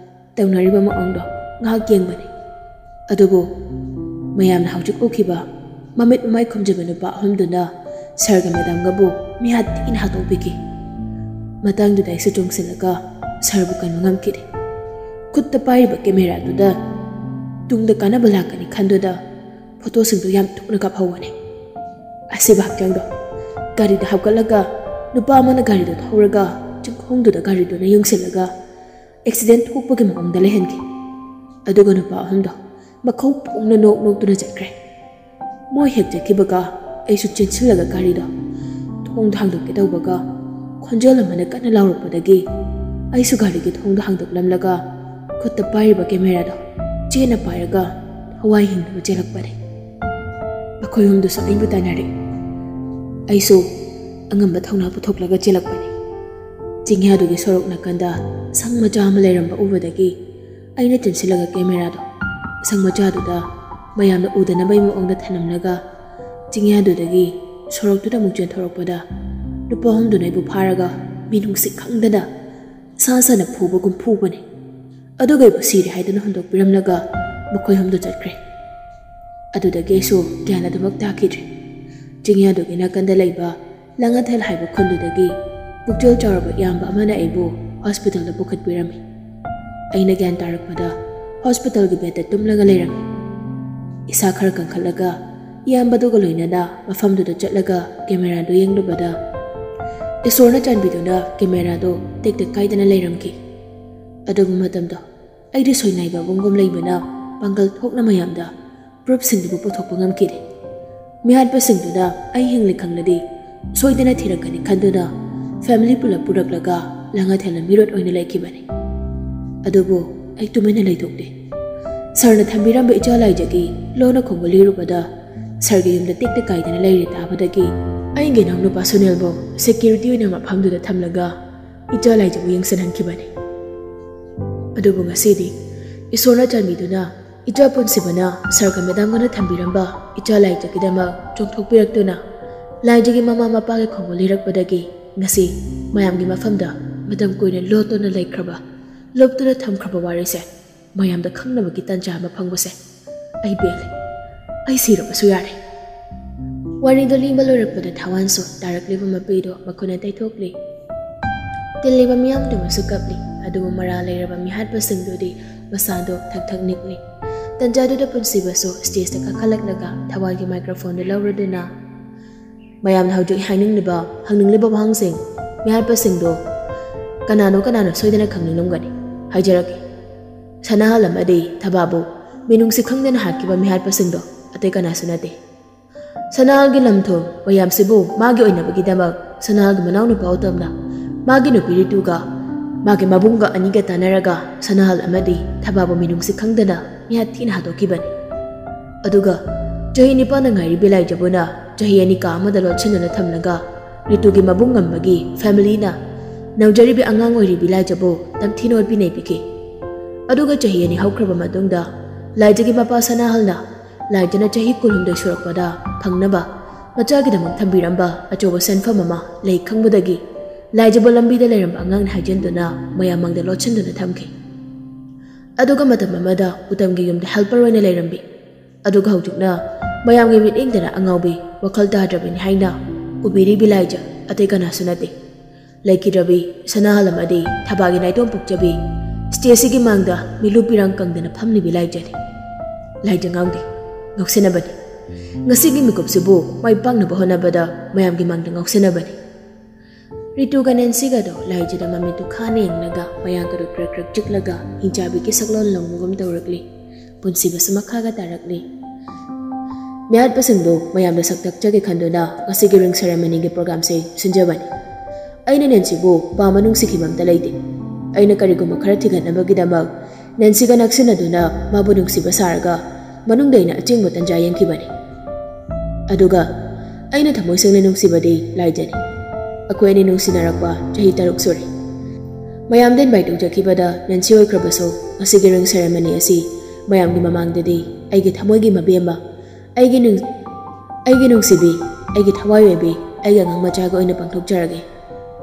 ꯇꯧꯅꯔꯤꯕ ꯃꯑꯣꯡꯗꯣ ꯉꯥꯏꯍꯥꯛ ꯌꯦꯡꯕꯅꯤ꯫ ꯑꯗꯨꯕꯨ ꯃꯌꯥꯝꯅ ꯍꯧꯖꯤꯛ ꯎꯈꯤꯕ ꯃꯃꯤꯠ ꯃꯃꯥꯏ ꯈꯨꯝꯖꯕ ꯅꯨꯄꯥ ꯑꯍꯨꯝꯗꯨꯅ ꯁꯥꯔꯒ ꯃꯦꯗꯥꯝꯒꯕꯨ ꯃꯤꯍꯥꯠ ꯊꯤꯅ ꯍꯥꯠꯇꯣꯛꯄꯤꯈꯤ꯫ ꯃꯇꯥꯡꯗꯨꯗ ꯑꯩꯁꯨ ꯆꯣꯡꯁꯤꯜꯂꯒ ꯁꯥꯔꯕꯨ ꯀꯟꯕ ꯉꯝꯈꯤꯗꯦ꯫ ꯈꯨꯠꯇ ꯄꯥꯏꯔꯤꯕ ꯀꯦꯃꯦꯔꯥꯗꯨꯗ ꯇꯨꯡꯗ ꯀꯥꯟꯅꯕ ꯂꯥꯛꯀꯅꯤ ꯈꯟꯗꯨꯅ ꯐꯣꯇꯣꯁꯤꯡꯗꯨ ꯌꯥꯝ ꯊꯨꯅ ꯀꯥꯞꯍꯧꯕꯅꯤ꯫ ꯑꯁꯤꯕ ꯍꯛꯆꯥꯡꯗꯣ ꯒꯥꯔꯤꯗ ꯍꯥꯞꯀꯠꯂꯒ ꯅꯨꯄꯥ ꯑꯃꯅ ꯒꯥꯔꯤꯗꯨ ꯊꯧꯔꯒ ꯆꯤꯡꯈꯣꯡꯗꯨꯗ ꯒꯥꯔꯤꯗꯨꯅ ꯌꯨꯡꯁꯤꯜꯂꯒ ꯑꯦꯛꯁꯤꯗꯦꯟ ꯊꯣꯛꯄꯒꯤ ꯃꯑꯣꯡꯗ ꯂꯩꯍꯟꯈꯤ꯫ ꯑꯗꯨꯒ ꯅꯨꯄꯥ ꯑꯍꯨꯝꯗꯣ ꯃꯈꯧ ꯄꯣꯡꯅ ꯅꯣꯛ ꯅꯣꯛꯇꯨꯅ ꯆꯠꯈ꯭ꯔꯦ꯫ ꯃꯣꯏ ꯍꯦꯛ ꯆꯠꯈꯤꯕꯒ ꯑꯩꯁꯨ ꯆꯦꯟꯁꯤꯜꯂꯒ ꯒꯥꯔꯤꯗꯣ ꯊꯣꯡꯗꯣ ꯍꯥꯡꯗꯣꯛꯀꯦ ꯇꯧꯕꯒ ꯈꯣꯟꯖꯦꯜ ꯑꯃꯅ ꯀꯟꯅ ꯂꯥꯎꯔꯛꯄꯗꯒꯤ ꯑꯩꯁꯨ ꯒꯥꯔꯤꯒꯤ ꯊꯣꯡꯗꯣ ꯍꯥꯡꯗꯣꯛꯂꯝꯂꯒ ꯈꯨꯠꯇ ꯄꯥꯏꯔꯤꯕ ꯀꯦꯃꯦꯔꯥꯗꯣ ꯆꯦꯠꯅ ꯄꯥꯏꯔꯒ ꯊꯋꯥꯏ ꯍꯤꯡꯅꯕ ꯆꯦꯜꯂꯛꯄꯅꯤ꯫ ꯃꯈꯣꯏ ꯑꯍꯨꯝꯗꯨꯁꯨ ꯑꯩꯕꯨ ꯇꯥꯟꯅꯔꯦ꯫ ꯑꯩꯁꯨ ꯑꯉꯝꯕ ꯊꯧꯅꯥ ꯄꯨꯊꯣꯛꯂꯒ ꯆꯦꯜꯂꯛꯄꯅꯤ꯫ ꯆꯤꯡꯌꯥꯗꯨꯒꯤ ꯁꯣꯔꯣꯛ ꯅꯥꯀꯟꯗ ꯁꯪ ꯃꯆꯥ ꯑꯃ ꯂꯩꯔꯝꯕ ꯎꯕꯗꯒꯤ ꯑꯩꯅ ꯆꯦꯟꯁꯤꯜꯂꯒ ꯀꯦꯃꯦꯔꯥꯗꯣ ꯁꯪ ꯃꯆꯥꯗꯨꯗ ꯃꯌꯥꯝꯅ ꯎꯗꯅꯕꯒꯤ ꯃꯑꯣꯡꯗ ꯊꯅꯝꯂꯒ ꯆꯤꯡꯌꯥꯗꯨꯗꯒꯤ ꯁꯣꯔꯣꯛꯇꯨꯗ ꯑꯃꯨꯛ ꯆꯦꯟꯊꯣꯔꯛꯄꯗ ꯅꯨꯄꯥ ꯑꯍꯨꯝꯗꯨꯅ ꯑꯩꯕꯨ ꯐꯥꯔꯒ ꯃꯤꯅꯨꯡꯁꯤ ꯈꯪꯗꯅ ꯁꯥ ꯁꯥꯅ ꯐꯨꯕꯒꯨꯝ ꯐꯨꯕꯅꯤ꯫ ꯑꯗꯨꯒ ꯑꯩꯕꯨ ꯁꯤꯔꯦ ꯍꯥꯏꯗꯨꯅ ꯍꯨꯟꯗꯣꯛꯄꯤꯔꯝꯂꯒ ꯃꯈꯣꯏ ꯑꯍꯨꯝꯗꯨ ꯆꯠꯈ꯭ꯔꯦ꯫ ꯑꯗꯨꯗꯒꯤ ꯑꯩꯁꯨ ꯒ꯭ꯌꯥꯟ ꯑꯗꯨꯃꯛ ꯇꯥꯈꯤꯗ꯭ꯔꯦ꯫ ꯆꯤꯡꯌꯥꯗꯨꯒꯤ ꯅꯥꯀꯟꯗ ꯂꯩꯕ ꯂꯥꯡꯉꯊꯦꯜ ꯍꯥꯏꯕ ꯈꯨꯟꯗꯨꯗꯒꯤ ꯄꯨꯛꯆꯦꯜ ꯆꯥꯎꯔꯕ ꯏꯌꯥꯝꯕ ꯑꯃꯅ ꯑꯩꯕꯨ ꯍꯣꯁꯄꯤꯇꯥꯜꯗ ꯄꯨꯈꯠꯄꯤꯔꯝꯃꯤ꯫ ꯑꯩꯅ ꯒ꯭ꯌꯥꯟ ꯇꯥꯔꯛꯄꯗ ꯍꯣꯁꯄꯤꯇꯥꯜꯒꯤ ꯕꯦꯗꯇ ꯇꯨꯝꯂꯒ ꯂꯩꯔꯝꯃꯤ꯫ ꯏꯁꯥ ꯈꯔ ꯀꯟꯈꯠꯂꯒ ꯏꯌꯥꯝꯕꯗꯨꯒ ꯂꯣꯏꯅꯅ ꯃꯐꯝꯗꯨꯗ ꯆꯠꯂꯒ ꯀꯦꯃꯦꯔꯥꯗꯨ ꯌꯦꯡꯂꯨꯕꯗ ꯏꯁꯣꯔꯅ ꯆꯥꯟꯕꯤꯗꯨꯅ ꯀꯦꯃꯦꯔꯥꯗꯨ ꯇꯦꯛꯇ ꯀꯥꯏꯗꯅ ꯂꯩꯔꯝꯈꯤ꯫ ꯑꯗꯨꯕꯨ ꯃꯇꯝꯗꯣ ꯑꯩꯗꯤ ꯁꯣꯏꯅꯥꯏꯕ ꯑꯃꯒꯨꯝ ꯂꯩꯕꯅ ꯄꯥꯡꯒꯜ ꯊꯣꯛꯅ ꯃꯌꯥꯝꯗ ꯄ꯭ꯔꯨꯐꯁꯤꯡꯗꯨꯕꯨ ꯄꯨꯊꯣꯛꯄ ꯉꯝꯈꯤꯗꯦ꯫ ꯃꯤꯍꯥꯠꯄꯁꯤꯡꯗꯨꯅ ꯑꯩ ꯍꯤꯡꯂꯤ ꯈꯪꯂꯗꯤ ꯁꯣꯏꯗꯅ ꯊꯤꯔꯛꯀꯅꯤ ꯈꯟꯗꯨꯅ ꯐꯦꯃꯤꯂꯤ ꯄꯨꯂꯞ ꯄꯨꯔꯛꯂꯒ ꯂꯥꯡꯉꯊꯦꯜ ꯂꯝꯕꯤ ꯔꯣꯗ ꯑꯣꯏꯅ ꯂꯩꯈꯤꯕꯅꯤ꯫ ꯑꯗꯨꯕꯨ ꯑꯩ ꯇꯨꯃꯤꯟꯅ ꯂꯩꯊꯣꯛꯇꯦ꯫ ꯁꯥꯔꯅ ꯊꯝꯕꯤꯔꯝꯕ ꯏꯆꯥ ꯂꯥꯏꯖꯒꯤ ꯂꯣꯟꯅ ꯈꯣꯡꯕ ꯂꯤꯔꯨꯕꯗ ꯁꯔꯒꯤ ꯌꯨꯝꯗ ꯇꯦꯛꯇ ꯀꯥꯏꯗꯅ ꯂꯩꯔꯦ ꯇꯥꯕꯗꯒꯤ ꯑꯩꯒꯤ ꯏꯅꯥꯎꯅꯨꯄꯥ ꯁꯣꯅꯦꯜꯕꯨ ꯁꯦꯀ꯭ꯌꯨꯔꯤꯇꯤ ꯑꯣꯏꯅ ꯃꯐꯝꯗꯨꯗ ꯊꯝꯂꯒ ꯏꯆꯥ ꯂꯥꯏꯖꯕꯨ ꯌꯦꯡꯁꯤꯟꯍꯟꯈꯤꯕꯅꯤ꯫ ꯑꯗꯨꯕꯨ ꯉꯁꯤꯗꯤ ꯏꯁꯣꯔꯅ ꯆꯥꯟꯕꯤꯗꯨꯅ ꯏꯆꯥ ꯄꯨꯟꯁꯤꯕꯅ ꯁꯔꯒ ꯃꯦꯗꯥꯝꯒꯅ ꯊꯝꯕꯤꯔꯝꯕ ꯏꯆꯥ ꯂꯥꯏꯖꯒꯤꯗꯃꯛ ꯆꯣꯡꯊꯣꯛꯄꯤꯔꯛꯇꯨꯅ ꯂꯥꯏꯖꯒꯤ ꯃꯃꯥ ꯃꯄꯥꯒꯤ ꯈꯣꯡꯒꯨꯜ ꯂꯤꯔꯛꯄꯗꯒꯤ ꯉꯁꯤ ꯃꯌꯥꯝꯒꯤ ꯃꯐꯝꯗ ꯃꯇꯝ ꯀꯨꯏꯅ ꯂꯣꯠꯇꯨꯅ ꯂꯩꯈ꯭ꯔꯕ, ꯂꯨꯞꯇꯨꯅ ꯊꯝꯈ꯭ꯔꯕ ꯋꯥꯔꯤꯁꯦ ꯃꯌꯥꯝꯗ ꯈꯪꯅꯕꯒꯤ ꯇꯥꯟꯖꯥ ꯑꯃ ꯐꯪꯕꯁꯦ ꯑꯩ ꯄꯦꯜꯂꯦ꯫ ꯑꯩ ꯁꯤꯔꯕꯁꯨ ꯌꯥꯔꯦ꯫ ꯋꯥꯔꯤꯗꯣ ꯂꯤꯕ ꯂꯣꯏꯔꯛꯄꯗ ꯊꯋꯥꯟꯁꯨ ꯇꯥꯔꯛꯂꯤꯕ ꯃꯄꯤꯗꯣ ꯃꯈꯨꯠꯅ ꯇꯩꯊꯣꯛꯂꯤ꯫ ꯇꯤꯜꯂꯤꯕ ꯃꯤꯌꯥꯝꯗꯨꯃꯁꯨ ꯀꯞꯂꯤ꯫ ꯑꯗꯨꯕꯨ ꯃꯔꯥꯜ ꯂꯩꯔꯕ ꯃꯤꯍꯥꯠꯄꯁꯤꯡꯗꯨꯗꯤ ꯃꯁꯥꯗꯣ ꯊꯛ ꯊꯛ ꯅꯤꯛꯂꯤ꯫ ꯇꯟꯖꯥꯗꯨꯗ ꯄꯨꯟꯁꯤꯕꯁꯨ ꯁ꯭ꯇꯦꯖꯇ ꯀꯥꯈꯠꯂꯛꯂꯒ ꯊꯋꯥꯟꯒꯤ ꯃꯥꯏꯀ꯭ꯔꯣꯐꯣꯟꯗꯨ ꯂꯧꯔꯗꯨꯅ, "ꯃꯌꯥꯝꯅ ꯍꯧꯖꯤꯛ ꯍꯥꯏꯅꯤꯡꯂꯤꯕ, ꯍꯪꯅꯤꯡꯂꯤꯕ ꯋꯥꯍꯪꯁꯤꯡ, ꯃꯤꯍꯥꯠꯄꯁꯤꯡꯗꯣ ꯀꯅꯥꯅꯣ ꯀꯅꯥꯅꯣ ꯁꯣꯏꯗꯅ ꯈꯪꯅꯤꯡꯂꯝꯒꯅꯤ꯫ ꯍꯥꯏꯖꯔꯛꯀꯦ꯫ ꯁꯅꯥꯍꯜ ꯑꯃꯗꯤ ꯊꯕꯥꯕꯨ ꯃꯤꯅꯨꯡꯁꯤ ꯈꯪꯗꯅ ꯍꯥꯠꯈꯤꯕ ꯃꯤꯍꯥꯠꯄꯁꯤꯡꯗꯣ ꯑꯇꯩ ꯀꯅꯥꯁꯨ ꯅꯠꯇꯦ꯫ ꯁꯅꯥꯍꯜꯒꯤ ꯂꯝꯊꯣꯡ ꯃꯌꯥꯝꯁꯤꯕꯨ ꯃꯥꯒꯤ ꯑꯣꯏꯅꯕꯒꯤꯗꯃꯛ ꯁꯅꯥꯍꯜꯒꯤ ꯃꯅꯥꯎꯅꯨꯄꯥ ꯎꯇꯝꯅ ꯃꯥꯒꯤ ꯅꯨꯄꯤ ꯔꯤꯇꯨꯒ ꯃꯥꯒꯤ ꯃꯕꯨꯡꯒ ꯑꯅꯤꯒ ꯇꯥꯟꯅꯔꯒ ꯁꯅꯥꯍꯜ ꯑꯃꯗꯤ ꯊꯕꯥꯕꯨ ꯃꯤꯅꯨꯡꯁꯤ ꯈꯪꯗꯅ ꯃꯤꯍꯥꯠ ꯊꯤꯅ ꯍꯥꯠꯇꯣꯛꯈꯤꯕꯅꯤ꯫ ꯑꯗꯨꯒ ꯆꯍꯤ ꯅꯤꯄꯥꯟꯗ ꯉꯥꯏꯔꯤ ꯕꯤꯂꯥꯏꯖꯕꯨꯅ ꯆꯍꯤ ꯑꯅꯤ ꯀꯥ ꯑꯃꯗ ꯂꯣꯠꯁꯤꯟꯗꯨꯅ ꯊꯝꯂꯒ ꯔꯤꯇꯨꯒꯤ ꯃꯕꯨꯡ ꯉꯝꯕꯒꯤ ꯐꯦꯃꯤꯂꯤꯅ ꯅꯧꯖꯔꯤꯕꯤ ꯑꯉꯥꯡ ꯑꯣꯏꯔꯤꯕꯤ ꯂꯥꯏꯖꯕꯨ ꯇꯝꯊꯤꯅ ꯑꯣꯠꯄꯤ ꯅꯩꯕꯤꯈꯤ꯫ ꯑꯗꯨꯒ ꯆꯍꯤ ꯑꯅꯤ ꯍꯧꯈ꯭ꯔꯕ ꯃꯇꯨꯡꯗ ꯂꯥꯏꯖꯒꯤ ꯃꯄꯥ ꯁꯅꯥꯍꯜꯅ ꯂꯥꯏꯖꯅ ꯆꯍꯤ ꯀꯨꯟꯍꯨꯝꯗꯣꯏ ꯁꯨꯔꯛꯄꯗ ꯐꯪꯅꯕ ꯃꯆꯥꯒꯤꯗꯃꯛ ꯊꯝꯕꯤꯔꯝꯕ ꯑꯆꯧꯕ ꯁꯦꯟꯐꯝ ꯑꯃ ꯂꯩ ꯈꯪꯕꯗꯒꯤ ꯂꯥꯏꯖꯕꯨ ꯂꯝꯕꯤꯗ ꯂꯩꯔꯝꯕ ꯑꯉꯥꯡꯅꯤ ꯍꯥꯏꯖꯤꯟꯗꯨꯅ ꯃꯌꯥꯝ ꯃꯥꯡꯗ ꯂꯣꯠꯁꯤꯟꯗꯨꯅ ꯊꯝꯈꯤ꯫ ꯑꯗꯨꯒ ꯃꯇꯝ ꯑꯃꯗ ꯎꯇꯝꯒꯤ ꯌꯨꯝꯗ ꯍꯦꯜꯄꯔ ꯑꯣꯏꯅ ꯂꯩꯔꯝꯕꯤ꯫ ꯑꯗꯨꯒ ꯍꯧꯖꯤꯛꯅ ꯃꯌꯥꯝꯒꯤ ꯃꯤꯠꯌꯦꯡꯗꯅ ꯑꯉꯥꯎꯕꯤ, ꯋꯥꯈꯜ ꯇꯥꯗ꯭ꯔꯕꯤꯅꯤ ꯍꯥꯏꯅ ꯎꯕꯤꯔꯤꯕꯤ ꯂꯥꯏꯖ ꯑꯇꯩ ꯀꯅꯥꯁꯨ ꯅꯠꯇꯦ꯫ ꯂꯩꯈꯤꯗ꯭ꯔꯕꯤ ꯁꯅꯥꯍꯜ ꯑꯃꯗꯤ ꯊꯕꯥꯒꯤ ꯅꯥꯏꯇꯣꯝ ꯄꯣꯛꯆꯕꯤ ꯁ꯭ꯇꯦꯖꯁꯤꯒꯤ ꯃꯥꯡꯗ ꯃꯤꯂꯨ ꯄꯤꯔꯥꯡ ꯀꯪꯗꯅ ꯐꯝꯂꯤꯕꯤ ꯂꯥꯏꯖꯅꯤ꯫ ꯂꯥꯏꯖ ꯉꯥꯎꯗꯦ, ꯉꯥꯎꯁꯤꯟꯅꯕꯅꯤ꯫ ꯉꯁꯤꯒꯤ ꯃꯤꯀꯨꯞꯁꯤꯕꯨ ꯃꯥꯏ ꯄꯥꯛꯅꯕ ꯍꯣꯠꯅꯕꯗ ꯃꯌꯥꯝꯒꯤ ꯃꯥꯡꯗ ꯉꯥꯎꯁꯤꯟꯅꯕꯅꯤ꯫ ꯔꯤꯇꯨꯒ ꯅꯦꯟꯁꯤꯒꯗꯣ ꯂꯥꯏꯖꯗ ꯃꯃꯤꯠꯇꯨ ꯈꯥꯅ ꯌꯦꯡꯂꯒ ꯃꯌꯥꯡꯒꯗꯨ ꯀ꯭ꯔꯛ ꯀ꯭ꯔꯛ ꯆꯤꯛꯂꯒ ꯍꯤꯡꯆꯥꯕꯤꯒꯤ ꯁꯛꯂꯣꯟ ꯂꯧꯕꯒꯨꯝ ꯇꯧꯔꯛꯂꯤ꯫ ꯄꯨꯟꯁꯤꯕꯁꯨ ꯃꯈꯥꯒ ꯇꯥꯔꯛꯂꯤ꯫ ꯃꯤꯍꯥꯠꯄꯁꯤꯡꯗꯨ ꯃꯌꯥꯝꯗ ꯁꯛ ꯇꯥꯛꯆꯒꯦ ꯈꯟꯗꯨꯅ ꯉꯁꯤꯒꯤ ring ceremonyꯒꯤ programꯁꯦ ꯁꯤꯟꯖꯕꯅꯤ꯫ ꯑꯩꯅ ꯅꯦꯟꯁꯤꯕꯨ ꯄꯥꯝꯕ ꯅꯨꯡꯁꯤꯈꯤꯕ ꯑꯝꯇ ꯂꯩꯇꯦ꯫ ꯑꯩꯅ ꯀꯔꯤꯒꯨꯝꯕ ꯈꯔ ꯊꯤꯒꯠꯅꯕꯒꯤꯗꯃꯛ ꯅꯦꯟꯁꯤꯒ ꯅꯛꯁꯤꯟꯅꯗꯨꯅ ꯃꯥꯕꯨ ꯅꯨꯡꯁꯤꯕ ꯁꯥꯔꯒ ꯃꯅꯨꯡꯗ ꯑꯩꯅ ꯑꯆꯤꯡꯕ ꯇꯟꯖꯥ ꯌꯦꯡꯈꯤꯕꯅꯤ꯫ ꯑꯗꯨꯒ ꯑꯩꯅ ꯊꯃꯣꯏ ꯁꯦꯡꯅ ꯅꯨꯡꯁꯤꯕꯗꯤ ꯂꯥꯏꯖꯅꯤ꯫ ꯑꯩꯈꯣꯏ ꯑꯅꯤ ꯅꯨꯡꯁꯤꯅꯔꯛꯄ ꯆꯍꯤ ꯇꯔꯨꯛ ꯁꯨꯔꯦ꯫ ꯃꯌꯥꯝꯗ invite ꯇꯧꯖꯈꯤꯕꯗ ꯅꯦꯟꯁꯤ ꯑꯣꯏꯈ꯭ꯔꯕꯁꯨ, ꯉꯁꯤꯒꯤ ring ceremony ꯑꯁꯤ ꯃꯌꯥꯝꯒꯤ ꯃꯃꯥꯡꯗꯗꯤ ꯑꯩꯒꯤ ꯊꯃꯣꯏꯒꯤ ꯃꯕꯦꯝꯃ, ꯑꯩꯒꯤ ꯅꯨꯡ-, ꯑꯩꯒꯤ ꯅꯨꯡꯁꯤꯕꯤ, ꯑꯩꯒꯤ ꯊꯋꯥꯏ ꯑꯣꯏꯕꯤ, ꯑꯩꯒꯤ ꯑꯉꯥꯡ ꯃꯆꯥꯒ ꯑꯣꯏꯅ ꯄꯥꯡꯊꯣꯛꯆꯔꯒꯦ꯫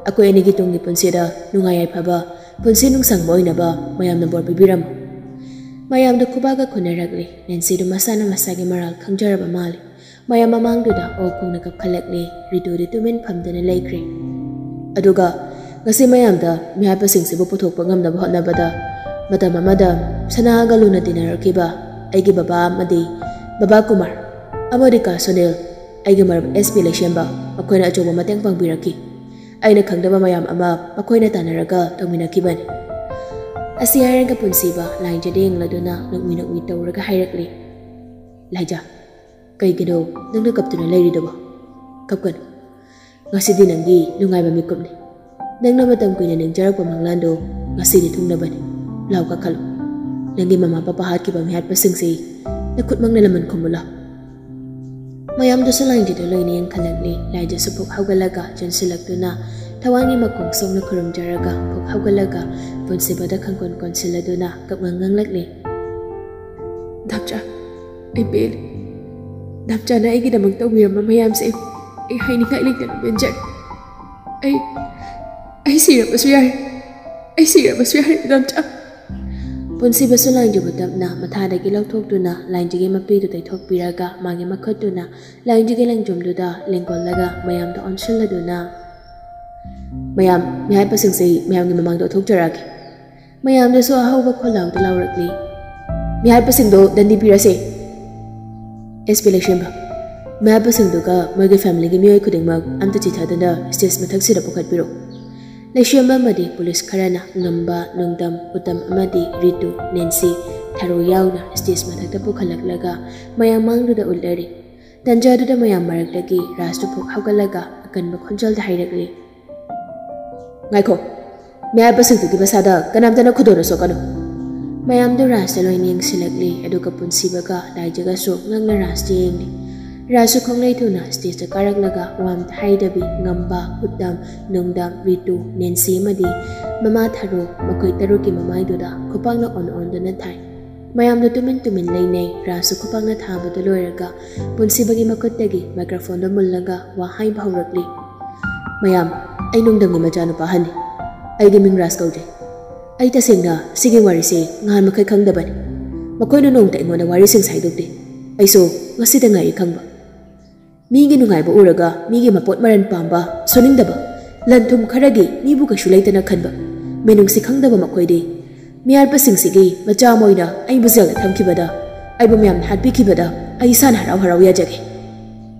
ꯑꯩꯈꯣꯏ ꯑꯅꯤꯒꯤ ꯇꯨꯡꯒꯤ ꯄꯨꯟꯁꯤꯗ ꯅꯨꯡꯉꯥꯏ ꯌꯥꯏꯐꯕ, ꯄꯨꯟꯁꯤ ꯅꯨꯡꯁꯥꯡꯕ ꯑꯣꯏꯅꯕ ꯃꯌꯥꯝꯅ ꯕꯣꯔ ꯄꯤꯕꯤꯔꯝꯃꯨ꯫ ꯃꯌꯥꯝꯗ ꯈꯨꯕꯥꯛꯀ ꯈꯨꯅꯔꯛꯂꯤ꯫ ꯅꯦꯟꯁꯤꯗꯨ ꯃꯁꯥꯅ ꯃꯁꯥꯒꯤ ꯃꯔꯥꯜ ꯈꯪꯖꯔꯕ ꯃꯥꯜꯂꯤ꯫ ꯃꯌꯥꯝ ꯃꯃꯥꯡꯗꯨꯗ ꯑꯣ ꯈꯣꯡꯅ ꯀꯞꯈꯠꯂꯛꯂꯤ꯫ ꯔꯤꯇꯨꯗꯤ ꯇꯨꯃꯤꯟ ꯐꯝꯗꯨꯅ ꯂꯩꯈ꯭ꯔꯦ꯫ ꯑꯗꯨꯒ ꯉꯁꯤ ꯃꯌꯥꯝꯗ ꯃꯤꯍꯥꯠꯄꯁꯤꯡꯁꯤꯕꯨ ꯄꯨꯊꯣꯛꯄ ꯉꯝꯅꯕ ꯍꯣꯠꯅꯕꯗ, ꯃꯇꯝ ꯑꯃꯗ ꯁꯅꯥꯒ ꯂꯨꯅ ꯇꯤꯟꯅꯔꯛꯈꯤꯕ ꯑꯩꯒꯤ ꯕꯕꯥ ꯑꯃꯗꯤ ꯕꯕꯥ ꯀꯨꯃꯥꯔ ꯑꯃꯗꯤ ꯀꯥ ꯁꯨꯅꯤꯜ, ꯑꯩꯒꯤ ꯃꯔꯨꯞ S P ꯂꯩꯁꯦꯝꯕ, ꯃꯈꯣꯏꯅ ꯑꯆꯧꯕ ꯃꯇꯦꯡ ꯄꯥꯡꯕꯤꯔꯛꯈꯤ꯫ ꯑꯩꯅ ꯈꯪꯗꯕ ꯃꯌꯥꯝ ꯑꯃ ꯃꯈꯣꯏꯅ ꯇꯥꯟꯅꯔꯒ ꯇꯧꯃꯤꯟꯅꯈꯤꯕꯅꯤ꯫ ꯑꯁꯤ ꯍꯥꯏꯔꯒ ꯄꯨꯟꯁꯤꯕ ꯂꯥꯏꯖꯗ ꯌꯦꯡꯂꯗꯨꯅ ꯅꯣꯛꯃꯤ ꯅꯣꯛꯃꯤ ꯇꯧꯔꯒ ꯍꯥꯏꯔꯛꯂꯤ, "ꯂꯥꯏꯖ, ꯀꯩꯒꯤꯅꯣ ꯅꯪꯅ ꯀꯞꯇꯨꯅ ꯂꯩꯔꯤꯗꯨꯕꯣ? ꯀꯞꯀꯅꯨ꯫ ꯉꯁꯤꯗꯤ ꯅꯪꯒꯤ ꯅꯨꯡꯉꯥꯏꯕ ꯃꯤꯀꯨꯞꯅꯤ꯫ ꯅꯪꯅ ꯃꯇꯝ ꯀꯨꯏꯅ ꯅꯤꯡꯖꯔꯛꯄ ꯃꯪꯂꯥꯟꯗꯣ ꯉꯁꯤꯗꯤ ꯊꯨꯡꯂꯕꯅꯤ꯫ ꯂꯥꯎ ꯀꯥꯈꯠꯂꯨ꯫ ꯅꯪꯒꯤ ꯃꯃꯥ ꯄꯄꯥ ꯍꯥꯠꯈꯤꯕ ꯃꯤꯍꯥꯠꯄꯁꯤꯡꯁꯤ ꯅꯈꯨꯠꯃꯛꯅ ꯂꯃꯟ ꯈꯨꯝꯃꯨ ꯂꯥꯎ꯫" ꯃꯌꯥꯝꯗꯨꯁꯨ ꯂꯥꯏꯖꯗ ꯂꯣꯏꯅ ꯌꯦꯡꯈꯠꯂꯛꯂꯤ꯫ ꯂꯥꯏꯖꯁꯨ ꯐꯨꯛ ꯍꯧꯒꯠꯂꯒ ꯆꯦꯟꯁꯤꯜꯂꯛꯇꯨꯅ ꯊꯋꯥꯟꯒꯤ ꯃꯈꯣꯡ ꯁꯣꯛꯅ ꯈꯨꯔꯨꯝꯖꯔꯒ ꯐꯨꯛ ꯍꯧꯒꯠꯂꯒ ꯄꯨꯟꯁꯤꯕꯗ ꯈꯪꯀꯣꯟ ꯀꯣꯟꯁꯤꯜꯂꯗꯨꯅ ꯀꯞꯉꯥꯡ ꯉꯥꯡꯂꯛꯂꯤ꯫ "ꯗꯥꯝꯆꯥ, ꯑꯩ ꯄꯦꯜꯂꯦ꯫ ꯗꯥꯝꯆꯥꯅ ꯑꯩꯒꯤꯗꯃꯛ ꯇꯧꯕꯤꯔꯝꯕ ꯃꯌꯥꯝꯁꯦ ꯑꯩ, ꯑꯩ ꯍꯥꯏꯅꯤꯡꯉꯥꯏ ꯂꯩꯇꯅ ꯄꯦꯟꯖꯔꯦ꯫ ꯑꯩ, ꯑꯩ ꯁꯤꯔꯕꯁꯨ ꯌꯥꯔꯦ꯫ ꯑꯩ ꯁꯤꯔꯕꯁꯨ ꯌꯥꯔꯦ, ꯗꯥꯝꯆꯥ꯫" ꯄꯨꯟꯁꯤꯕꯁꯨ ꯂꯥꯏꯖꯕꯨ ꯇꯞꯅ ꯃꯊꯥꯗꯒꯤ ꯂꯧꯊꯣꯛꯇꯨꯅ ꯂꯥꯏꯖꯒꯤ ꯃꯄꯤꯗꯨ ꯇꯩꯊꯣꯛꯄꯤꯔꯒ ꯃꯥꯒꯤ ꯃꯈꯨꯠꯇꯨꯅ ꯂꯥꯏꯖꯒꯤ ꯂꯪꯖꯨꯝꯗꯨꯗ ꯂꯦꯡꯒꯣꯜꯂꯒ ꯃꯌꯥꯝꯗ ꯑꯣꯟꯁꯤꯜꯂꯗꯨꯅ, "ꯃꯌꯥꯝ, ꯃꯤꯍꯥꯠꯄꯁꯤꯡꯁꯤ ꯃꯌꯥꯝꯒꯤ ꯃꯃꯥꯡꯗ ꯎꯠꯊꯣꯛꯆꯔꯛꯑꯒꯦ꯫" ꯃꯌꯥꯝꯗꯁꯨ ꯑꯍꯧꯕ ꯈꯣꯜꯂꯥꯎꯗ ꯂꯥꯎꯔꯛꯂꯤ, "ꯃꯤꯍꯥꯠꯄꯁꯤꯡꯗꯣ ꯗꯟꯗꯤ ꯄꯤꯔꯁꯦ꯫" S P ꯂꯩꯁꯦꯝꯕ, "ꯃꯤꯍꯥꯠꯄꯁꯤꯡꯗꯨꯒ ꯃꯣꯏꯒꯤ familyꯒꯤ ꯃꯤꯑꯣꯏ ꯈꯨꯗꯤꯡꯃꯛ ꯑꯝꯇ ꯆꯤꯊꯗꯨꯅ stage ꯃꯊꯛꯁꯤꯗ ꯄꯨꯈꯠꯄꯤꯔꯣ꯫" ꯂꯩꯁꯦꯝꯕ ꯑꯃꯗꯤ police ꯈꯔꯅ ꯉꯝꯕ, ꯅꯣꯡꯗꯝ, ꯎꯇꯝ ꯑꯃꯗꯤ ꯔꯤꯇꯨ, ꯅꯦꯟꯁꯤ, ꯊꯥꯔꯣ ꯌꯥꯎꯅ stage ꯃꯊꯛꯇ ꯄꯨꯈꯠꯂꯛꯂꯒ ꯃꯌꯥꯝ ꯃꯥꯡꯗꯨꯗ ꯎꯠꯂꯔꯤ꯫ ꯇꯟꯖꯥꯗꯨꯗ ꯃꯌꯥꯝ ꯃꯔꯛꯇꯒꯤ ꯔꯥꯖꯇꯨ ꯐꯨꯛ ꯍꯧꯒꯠꯂꯒ ꯑꯀꯟꯕ ꯈꯣꯟꯖꯦꯜꯗ ꯍꯥꯏꯔꯛꯂꯤ, "ꯉꯥꯏꯈꯣ, ꯃꯤꯍꯥꯠꯄꯁꯤꯡꯗꯨꯒꯤ ꯃꯁꯥꯗ ꯀꯅꯥꯝꯇꯅ ꯈꯨꯗꯣꯜꯅ ꯁꯣꯛꯀꯅꯨ꯫" ꯃꯌꯥꯝꯗꯨ ꯔꯥꯖꯇ ꯂꯣꯏꯅ ꯌꯦꯡꯁꯤꯜꯂꯛꯂꯤ, ꯑꯗꯨꯒ ꯄꯨꯟꯁꯤꯕꯒ ꯂꯥꯏꯖꯒꯁꯨ ꯉꯛꯅ ꯔꯥꯖꯇ ꯌꯦꯡꯂꯤ꯫ ꯔꯥꯖꯁꯨ ꯈꯣꯡꯂꯩ ꯊꯨꯅ ꯁ꯭ꯇꯦꯖꯇ ꯀꯥꯔꯛꯂꯒ ꯋꯥ ꯑꯝꯇ ꯍꯥꯏꯗꯕꯤ ꯉꯝꯕ, ꯎꯠꯇꯝ, ꯅꯨꯡꯗꯝ, ꯔꯤꯇꯨ, ꯅꯦꯟꯁꯤ ꯑꯃꯗꯤ ꯃꯃꯥ ꯊꯔꯣ ꯃꯈꯣꯏ ꯇꯔꯨꯛꯀꯤ ꯃꯃꯥꯏꯗꯨꯗ ꯈꯨꯄꯥꯛꯅ ꯑꯣꯟ ꯑꯣꯟꯗꯨꯅ ꯊꯥꯏ꯫ ꯃꯌꯥꯝꯗꯣ ꯇꯨꯃꯤꯟ ꯇꯨꯃꯤꯟ ꯂꯩꯅꯩ꯫ ꯔꯥꯖꯁꯨ ꯈꯨꯄꯥꯛꯅ ꯊꯥꯕꯗꯨ ꯂꯣꯏꯔꯒ ꯄꯨꯟꯁꯤꯕꯒꯤ ꯃꯈꯨꯠꯇꯒꯤ ꯃꯥꯏꯀ꯭ꯔꯣꯐꯣꯟꯗꯣ ꯃꯨꯜꯂꯒ ꯋꯥ ꯍꯥꯏꯕ ꯍꯧꯔꯛꯂꯤ꯫ "ꯃꯌꯥꯝ, ꯑꯩ ꯅꯨꯡꯗꯝꯒꯤ ꯃꯆꯥꯅꯨꯄꯥ ꯑꯍꯟꯅꯤ꯫ ꯑꯩꯒꯤ ꯃꯤꯡ ꯔꯥꯖ ꯀꯧꯖꯩ꯫ ꯑꯩ ꯇꯁꯦꯡꯅ ꯁꯤꯒꯤ ꯋꯥꯔꯤꯁꯦ ꯉꯍꯥꯟ ꯃꯈꯩ ꯈꯪꯗꯕꯅꯤ꯫ ꯃꯈꯣꯏꯅ ꯅꯣꯡꯃꯇ ꯑꯩꯉꯣꯟꯗ ꯋꯥꯔꯤꯁꯤꯡ ꯁꯥꯏꯗꯣꯛꯇꯦ꯫ ꯑꯩꯁꯨ ꯉꯁꯤꯗ ꯉꯥꯏꯔꯤ ꯈꯪꯕ꯫ ꯃꯤꯒꯤ ꯅꯨꯡꯉꯥꯏꯕ ꯎꯔꯒ ꯃꯤꯒꯤ ꯃꯄꯣꯠ ꯃꯔꯟ ꯄꯥꯝꯕ, ꯁꯣꯟꯅꯤꯡꯗꯕ, ꯂꯟ ꯊꯨꯝ ꯈꯔꯒꯤ ꯃꯤꯕꯨ ꯀꯩꯁꯨ ꯂꯩꯇꯅ ꯈꯟꯕ, ꯃꯤꯅꯨꯡꯁꯤ ꯈꯪꯗꯕ ꯃꯈꯣꯏꯗꯤ ꯃꯤꯌꯥꯠꯄꯁꯤꯡꯁꯤꯒꯤ ꯃꯆꯥ ꯑꯃ ꯑꯣꯏꯅ ꯑꯩꯕꯨ ꯖꯦꯜꯗ ꯊꯝꯈꯤꯕꯗ, ꯑꯩꯕꯨ ꯃꯌꯥꯝꯅ ꯍꯥꯠꯄꯤꯈꯤꯕꯗ ꯑꯩ ꯏꯁꯥꯅ ꯍꯔꯥꯎ ꯍꯔꯥꯎ ꯌꯥꯖꯒꯦ꯫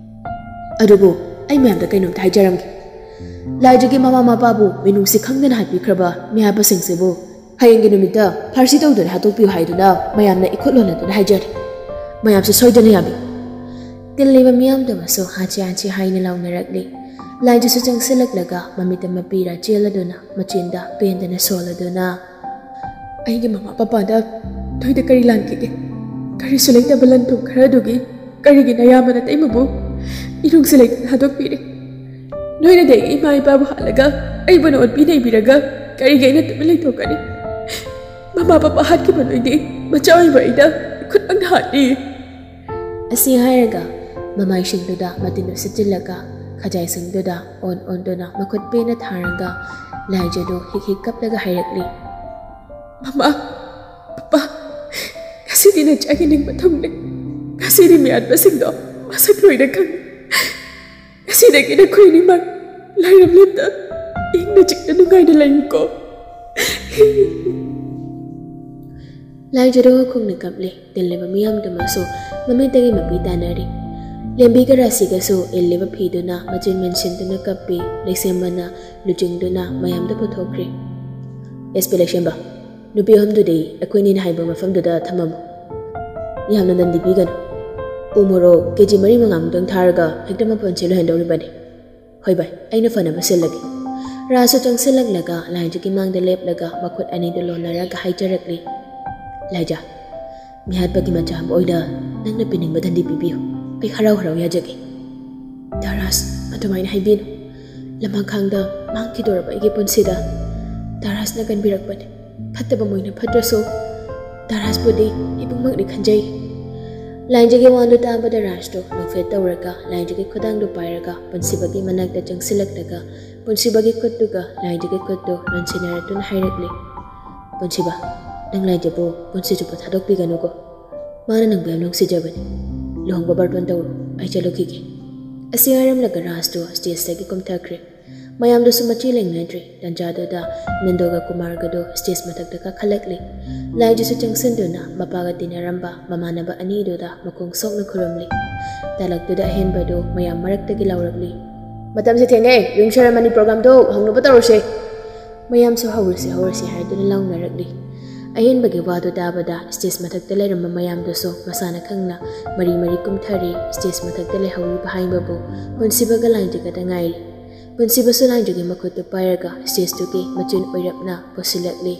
ꯑꯗꯨꯕꯨ ꯑꯩ ꯃꯌꯥꯝꯗ ꯀꯩꯅꯣꯝꯇ ꯍꯥꯏꯖꯔꯝꯒꯦ꯫ ꯂꯥꯏꯖꯒꯤ ꯃꯃꯥ ꯃꯄꯥꯕꯨ ꯃꯤꯅꯨꯡꯁꯤ ꯈꯪꯗꯅ ꯍꯥꯠꯄꯤꯈ꯭ꯔꯕ ꯃꯤꯌꯥꯠꯄꯁꯤꯡꯁꯤꯕꯨ ꯍꯌꯦꯡꯒꯤ ꯅꯨꯃꯤꯠꯇ ꯐꯥꯔꯁꯤ ꯇꯧꯗꯨꯅ ꯍꯥꯠꯇꯣꯛꯄꯤꯌꯨ ꯍꯥꯏꯗꯨꯅ ꯃꯌꯥꯝꯅ ꯏꯈꯨꯠ ꯂꯣꯟꯅꯗꯨꯅ ꯍꯥꯏꯖꯔꯤ꯫ ꯃꯌꯥꯝꯁꯨ ꯁꯣꯏꯗꯅ ꯌꯥꯕꯤꯌꯨ꯫" ꯇꯤꯜꯂꯤꯕ ꯃꯤꯌꯥꯝꯗꯨꯃꯁꯨ ꯍꯥꯆꯤ ꯍꯥꯆꯤ ꯍꯥꯏꯅ ꯂꯥꯎꯅꯔꯛꯂꯤ꯫ ꯂꯥꯏꯖꯁꯨ ꯆꯪꯁꯤꯜꯂꯛꯂꯒ ꯃꯃꯤꯠꯇ ꯃꯄꯤꯔꯥ ꯆꯦꯜꯂꯗꯨꯅ ꯃꯆꯤꯟꯗ ꯄꯦꯟꯗꯅ ꯁꯣꯜꯂꯗꯨꯅ, "ꯑꯩꯒꯤ ꯃꯃꯥ ꯄꯄꯥꯗ ꯅꯣꯏꯗ ꯀꯔꯤ ꯂꯥꯟꯈꯤꯒꯦ? ꯀꯔꯤꯁꯨ ꯂꯩꯇꯕ ꯂꯟ ꯊꯨꯝ ꯈꯔꯗꯨꯒꯤ ꯀꯔꯤꯒꯤ ꯅꯌꯥꯝꯕ ꯅꯇꯩꯃꯕꯨ ꯏꯔꯨꯡꯁꯦ ꯂꯩꯇꯅ ꯍꯥꯠꯇꯣꯛꯄꯤꯔꯦ? ꯅꯣꯏꯅꯗꯤ ꯑꯩꯒꯤ ꯏꯃꯥ ꯏꯄꯥꯕꯨ ꯍꯥꯠꯂꯒ ꯑꯩꯕꯨꯅ ꯑꯣꯠꯄꯤ ꯅꯩꯕꯤꯔꯒ ꯀꯔꯤꯒꯤ ꯑꯩꯅ ꯇꯨꯃꯤꯟ ꯂꯩꯊꯣꯛꯀꯅꯤ? ꯃꯃꯥ ꯄꯄꯥ ꯍꯥꯠꯈꯤꯕ ꯅꯣꯏꯗꯤ ꯃꯆꯥ ꯑꯣꯏꯕ ꯑꯩꯗ ꯈꯨꯠꯃꯛꯅ ꯍꯥꯠꯂꯤ꯫" ꯑꯁꯤ ꯍꯥꯏꯔꯒ ꯃꯃꯥꯏꯁꯤꯡꯗꯨꯗ ꯃꯇꯤꯟ ꯎꯁꯤꯠꯆꯤꯜꯂꯒ ꯈꯖꯥꯏꯁꯤꯡꯗꯨꯗ ꯑꯣꯟ ꯑꯣꯟꯗꯨꯅ ꯃꯈꯨꯠ ꯄꯦꯟꯅ ꯊꯥꯔꯒ ꯂꯥꯏꯖꯗꯨ ꯍꯤꯛ ꯍꯤꯛ ꯀꯞꯂꯒ ꯍꯥꯏꯔꯛꯂꯤ, "ꯃꯃꯥ, ꯄꯄꯥ, ꯉꯁꯤꯗꯤ ꯅꯆꯥꯒꯤ ꯅꯤꯡꯕ ꯊꯨꯡꯂꯦ꯫ ꯉꯁꯤꯗꯤ ꯃꯤꯌꯥꯠꯄꯁꯤꯡꯗꯣ ꯃꯁꯛ ꯂꯣꯏꯅ ꯈꯪꯉꯦ꯫ ꯉꯁꯤꯗꯒꯤ ꯅꯈꯣꯏ ꯑꯅꯤꯃꯛ ꯂꯥꯏꯔꯝꯂꯦꯟꯗ ꯏꯪꯅ ꯆꯤꯛꯅ ꯅꯨꯡꯉꯥꯏꯅ ꯂꯩꯌꯨꯀꯣ꯫" ꯂꯥꯏꯖꯗꯣ ꯈꯣꯡꯅ ꯀꯞꯂꯤ꯫ ꯇꯤꯜꯂꯤꯕ ꯃꯤꯌꯥꯝꯗꯨꯃꯁꯨ ꯃꯃꯤꯠꯇꯒꯤ ꯃꯄꯤ ꯇꯥꯅꯔꯤ꯫ ꯂꯦꯝꯕꯤꯒ ꯔꯥꯁꯤꯒꯁꯨ ꯏꯜꯂꯤꯕ ꯐꯤꯗꯨꯅ ꯃꯆꯤꯟ ꯃꯦꯟꯁꯤꯟꯗꯨꯅ ꯀꯞꯄꯤ꯫ ꯂꯩꯁꯦꯝꯕꯅ ꯂꯨꯆꯤꯡꯗꯨꯅ ꯃꯌꯥꯝꯗ ꯄꯨꯊꯣꯛꯈ꯭ꯔꯤ꯫ "ꯑꯦꯁ ꯄꯤ ꯂꯩꯁꯦꯝꯕ, ꯅꯨꯄꯤ ꯑꯍꯨꯝꯗꯨꯗꯤ ꯑꯩꯈꯣꯏꯅꯤꯅ ꯍꯥꯏꯕ ꯃꯐꯝꯗꯨꯗ ꯊꯝꯃꯝꯃꯨ꯫ ꯌꯥꯝꯅ ꯗꯟꯗꯤ ꯄꯤꯒꯅꯨ꯫ ꯎ ꯃꯣꯔꯣꯛ ꯀꯦ ꯖꯤ ꯃꯔꯤ ꯃꯉꯥꯃꯨꯛꯇꯪ ꯊꯥꯔꯒ ꯍꯦꯛꯇ ꯃꯄꯨꯟꯁꯤ ꯂꯣꯏꯍꯟꯗꯧꯔꯤꯕꯅꯤ꯫" "ꯍꯣꯏ ꯚꯥꯏ, ꯑꯩꯅ ꯐꯅꯕ ꯁꯤꯜꯂꯒꯦ꯫" ꯔꯥꯖꯁꯨ ꯆꯪꯁꯤꯜꯂꯛꯂꯒ ꯂꯥꯏꯖꯒꯤ ꯃꯥꯡꯗ ꯂꯦꯞꯂꯒ ꯃꯈꯨꯠ ꯑꯅꯤꯗꯨ ꯂꯣꯟꯅꯔꯒ ꯍꯥꯏꯖꯔꯛꯂꯤ, "ꯂꯥꯏꯖ, ꯃꯤꯍꯥꯠꯄꯒꯤ ꯃꯆꯥ ꯑꯃ ꯑꯣꯏꯅ ꯅꯪꯅ ꯄꯤꯅꯤꯡꯕ ꯗꯟꯗꯤ ꯄꯤꯕꯤꯌꯨ꯫ ꯑꯩ ꯍꯔꯥꯎ ꯍꯔꯥꯎ ꯌꯥꯖꯒꯦ꯫ ꯗꯥ ꯔꯥꯖ, ꯑꯗꯨꯃꯥꯏꯅ ꯍꯥꯏꯕꯤꯅꯨ꯫ ꯂꯃꯈꯥꯡꯗ ꯃꯥꯡꯈꯤꯗꯧꯔꯕ ꯑꯩꯒꯤ ꯄꯨꯟꯁꯤꯗ ꯗꯥ ꯔꯥꯖꯅ ꯀꯟꯕꯤꯔꯛꯄꯅꯤ꯫ ꯐꯠꯇꯕ ꯃꯣꯏꯅ ꯐꯠꯇ꯭ꯔꯁꯨ, ꯗꯥ ꯔꯥꯖꯄꯨꯗꯤ ꯏꯕꯨꯡꯃꯛꯅꯤ ꯈꯟꯖꯩ꯫ ꯂꯥꯏꯖꯒꯤ ꯋꯥꯗꯨ ꯇꯥꯕꯗ ꯔꯥꯖꯇꯣ ꯅꯣꯛꯐꯦꯠ ꯇꯧꯔꯒ ꯂꯥꯏꯖꯒꯤ ꯈꯨꯗꯥꯡꯗꯨ ꯄꯥꯏꯔꯒ ꯄꯨꯟꯁꯤꯕꯒꯤ ꯃꯅꯥꯛꯇ ꯆꯪꯁꯤꯜꯂꯛꯂꯒ ꯄꯨꯟꯁꯤꯕꯒꯤ ꯈꯨꯠꯇꯨꯒ ꯂꯥꯏꯖꯒꯤ ꯈꯨꯠꯇꯨ ꯂꯣꯟꯁꯤꯟꯅꯔꯗꯨꯅ ꯍꯥꯏꯔꯛꯂꯤ, "ꯄꯨꯟꯁꯤꯕ, ꯅꯪ ꯂꯥꯏꯖꯕꯨ ꯄꯨꯟꯁꯤ ꯆꯨꯞꯄ ꯊꯥꯗꯣꯛꯄꯤꯒꯅꯨꯀꯣ꯫ ꯃꯥꯅ ꯅꯪꯕꯨ ꯌꯥꯝ ꯅꯨꯡꯁꯤꯖꯕꯅꯤ꯫ ꯂꯨꯍꯣꯡꯕ ꯕꯥꯔꯇꯣꯟ ꯇꯧꯔꯣ, ꯑꯩ ꯆꯠꯂꯨꯈꯤꯒꯦ"꯫ ꯑꯁꯤ ꯍꯥꯏꯔꯝꯂꯒ ꯔꯥꯖꯇꯨ ꯁ꯭ꯇꯦꯖꯇꯒꯤ ꯀꯨꯝꯊꯈ꯭ꯔꯦ꯫ ꯃꯌꯥꯝꯗꯨꯁꯨ ꯃꯆꯤ ꯂꯦꯡꯅꯗ꯭ꯔꯦ꯫ ꯇꯟꯖꯥꯗꯨꯗ ꯅꯟꯗꯣꯒ ꯀꯨꯃꯥꯔꯒꯗꯣ ꯁ꯭ꯇꯦꯖ ꯃꯊꯛꯇ ꯀꯥꯈꯠꯂꯛꯂꯤ꯫ ꯂꯥꯏꯖꯁꯨ ꯆꯪꯁꯤꯟꯗꯨꯅ ꯃꯄꯥꯒ ꯇꯤꯟꯅꯔꯝꯕ ꯃꯃꯥꯟꯅꯕ ꯑꯅꯤꯗꯨꯗ ꯃꯈꯣꯡ ꯁꯣꯛꯅ ꯈꯨꯔꯨꯝꯂꯤ꯫ ꯇꯥꯂꯛꯇꯨꯗ ꯑꯍꯦꯟꯕꯗꯨ ꯃꯌꯥꯝ ꯃꯔꯛꯇꯒꯤ ꯂꯥꯎꯔꯛꯂꯤ, "ꯃꯇꯝꯁꯦ ꯊꯦꯡꯉꯦ, ꯌꯨꯝ ꯁꯦꯔꯃꯅꯤ ꯄ꯭ꯔꯣꯒ꯭ꯔꯥꯝꯗꯣ ꯍꯧꯅꯕ ꯇꯧꯔꯁꯦ"꯫ ꯃꯌꯥꯝꯁꯨ "ꯍꯧꯔꯁꯤ, ꯍꯧꯔꯁꯤ" ꯍꯥꯏꯗꯨꯅ ꯂꯥꯎꯅꯔꯛꯂꯤ꯫ ꯑꯍꯦꯟꯕꯒꯤ ꯋꯥꯗꯨ ꯇꯥꯕꯗ ꯁ꯭ꯇꯦꯖ ꯃꯊꯛꯇ ꯂꯩꯔꯝꯕ ꯃꯌꯥꯝꯗꯨꯁꯨ ꯃꯁꯥꯅ ꯈꯪꯅ ꯃꯔꯤ ꯃꯔꯤ ꯀꯨꯝꯊꯔꯤ꯫ ꯁ꯭ꯇꯦꯖ ꯃꯊꯛꯇ ꯂꯩꯍꯧꯔꯤꯕ ꯍꯥꯏꯕꯕꯨ ꯄꯨꯟꯁꯤꯕꯒ ꯂꯥꯏꯖꯒꯗ ꯉꯥꯏꯔꯤ꯫ ꯄꯨꯟꯁꯤꯕꯁꯨ ꯂꯥꯏꯖꯒꯤ ꯃꯈꯨꯠꯇꯨ ꯄꯥꯏꯔꯒ ꯁ꯭ꯇꯦꯖꯇꯨꯒꯤ ꯃꯆꯤꯟ ꯑꯣꯏꯔꯞꯅ ꯄꯨꯁꯤꯜꯂꯛꯂꯤ꯫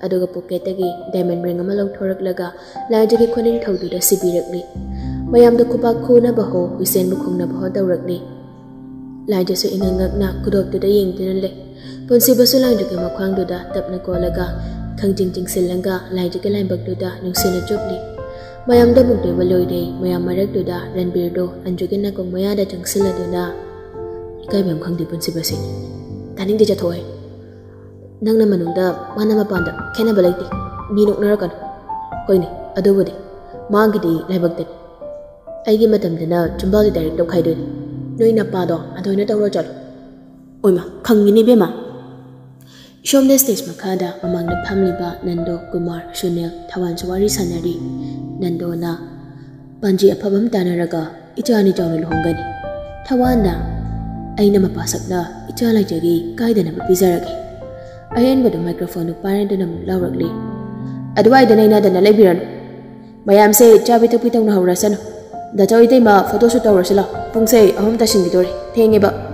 ꯑꯗꯨꯒ ꯄꯣꯀꯦꯠꯇꯒꯤ ꯗꯥꯏꯃꯟ ꯔꯤꯡ ꯑꯃ ꯂꯧꯊꯣꯔꯛꯂꯒ ꯂꯥꯏꯖꯒꯤ ꯈꯨꯅꯤꯡꯊꯧꯗꯨꯗ ꯁꯤꯕꯤꯔꯛꯂꯤ꯫ ꯃꯌꯥꯝꯗꯨ ꯈꯨꯕꯥꯛ ꯈꯨꯅꯕ ꯍꯣ, ꯍꯨꯏꯁꯦꯟꯕꯨ ꯈꯣꯡꯅꯕ ꯍꯣ ꯇꯧꯔꯛꯂꯤ꯫ ꯂꯥꯏꯖꯁꯨ ꯏꯉꯛ ꯉꯛꯅ ꯈꯨꯗꯣꯞꯇꯨꯗ ꯌꯦꯡꯗꯨꯅ ꯂꯩ꯫ ꯄꯨꯟꯁꯤꯕꯁꯨ ꯂꯥꯏꯖꯒꯤ ꯃꯈ꯭ꯋꯥꯡꯗꯨꯗ ꯇꯞꯅ ꯀꯣꯜꯂꯒ ꯈꯪꯖꯤꯡ ꯆꯤꯡꯁꯤꯜꯂꯒ ꯂꯥꯏꯖꯒꯤ ꯂꯥꯏꯕꯛꯇꯨꯗ ꯅꯨꯡꯁꯤꯅ ꯆꯨꯞꯂꯤ꯫ ꯃꯌꯥꯝꯗ ꯑꯃꯨꯛ ꯇꯣꯏꯕ ꯂꯣꯏꯔꯦ꯫ ꯃꯌꯥꯝ ꯃꯔꯛꯇꯨꯗ ꯔꯟꯕꯤꯔꯗꯨ ꯑꯟꯖꯨꯒꯤ ꯅꯥꯀꯣꯡ ꯃꯌꯥꯗ ꯆꯪꯁꯤꯜꯂꯗꯨꯅ, "ꯏꯀꯥꯏꯕ ꯑꯃ ꯈꯪꯗꯦ ꯄꯨꯟꯁꯤꯕꯁꯦ꯫ ꯇꯥꯅꯤꯡꯗꯦ, ꯆꯠꯊꯣꯛꯑꯣ꯫ ꯅꯪꯅ ꯃꯅꯨꯡꯗ, ꯃꯥꯅ ꯃꯄꯥꯟꯗ, ꯈꯦꯠꯅꯕ ꯂꯩꯇꯦ꯫ ꯃꯤ ꯅꯣꯛꯅꯔꯛꯀꯅꯨ꯫ ꯍꯣꯏꯅꯦ, ꯑꯗꯨꯕꯨꯗꯤ ꯃꯥꯒꯤꯗꯤ ꯂꯥꯏꯕꯛꯇꯅꯤ꯫ ꯑꯩꯒꯤ ꯃꯇꯝꯗꯅ ꯆꯨꯝꯕꯥꯜꯗꯤ ꯗꯥꯏꯔꯦꯛ ꯇꯧꯈꯥꯏꯗꯣꯏꯅꯤ꯫ ꯅꯣꯏ ꯅꯄꯥꯗꯣ ꯑꯗꯨꯃꯥꯏꯅ ꯇꯧꯔꯣ ꯆꯠꯂꯣ"꯫ ꯑꯣꯏꯃ, ꯈꯪꯉꯤꯅꯦ ꯏꯕꯦꯝꯃ꯫ ꯏꯁꯣꯝꯗ ꯁ꯭ꯇꯦꯖ ꯃꯈꯥꯗ ꯃꯃꯥꯡꯗ ꯐꯝꯂꯤꯕ ꯅꯟꯗꯣ, ꯀꯨꯃꯥꯔ, ꯁꯨꯅꯤꯜ, ꯊꯋꯥꯟꯁꯨ ꯋꯥꯔꯤ ꯁꯥꯟꯅꯔꯤ꯫ ꯅꯟꯗꯣꯅ, "ꯄꯥꯟꯖꯤ ꯑꯐꯕ ꯑꯃ ꯇꯥꯟꯅꯔꯒ ꯏꯆꯥ ꯑꯅꯤ ꯆꯥꯎꯅ ꯂꯨꯍꯣꯡꯒꯅꯤ"꯫ ꯊꯋꯥꯟꯅ, "ꯑꯩꯅ ꯃꯄꯥ ꯁꯛꯅ ꯏꯆꯥ ꯂꯥꯏꯖꯒꯤ ꯀꯥꯏꯗꯅꯕ ꯄꯤꯖꯔꯒꯦ"꯫ ꯑꯍꯦꯟꯕꯗꯨ ꯃꯥꯏꯀ꯭ꯔꯣꯐꯣꯟꯗꯨ ꯄꯥꯏꯔꯗꯨꯅ ꯑꯃꯨꯛ ꯂꯥꯎꯔꯛꯂꯤ, "ꯑꯗꯨꯋꯥꯏꯗ ꯅꯩꯅꯗꯅ ꯂꯩꯕꯤꯔꯅꯨ꯫ ꯃꯌꯥꯝꯁꯦ ꯆꯥꯕꯤ ꯊꯛꯄꯤ ꯇꯧꯅꯍꯧꯔꯁꯅꯨ꯫ ꯗꯥꯆꯧ ꯏꯇꯩꯃ, ꯐꯣꯇꯣ ꯁꯨꯠ ꯇꯧꯔꯁꯤ ꯂꯥꯎ꯫ ꯄꯨꯡꯁꯦ ꯑꯍꯨꯝ ꯇꯥꯁꯤꯟꯈꯤꯗꯣꯔꯦ꯫ ꯊꯦꯡꯉꯦꯕ"꯫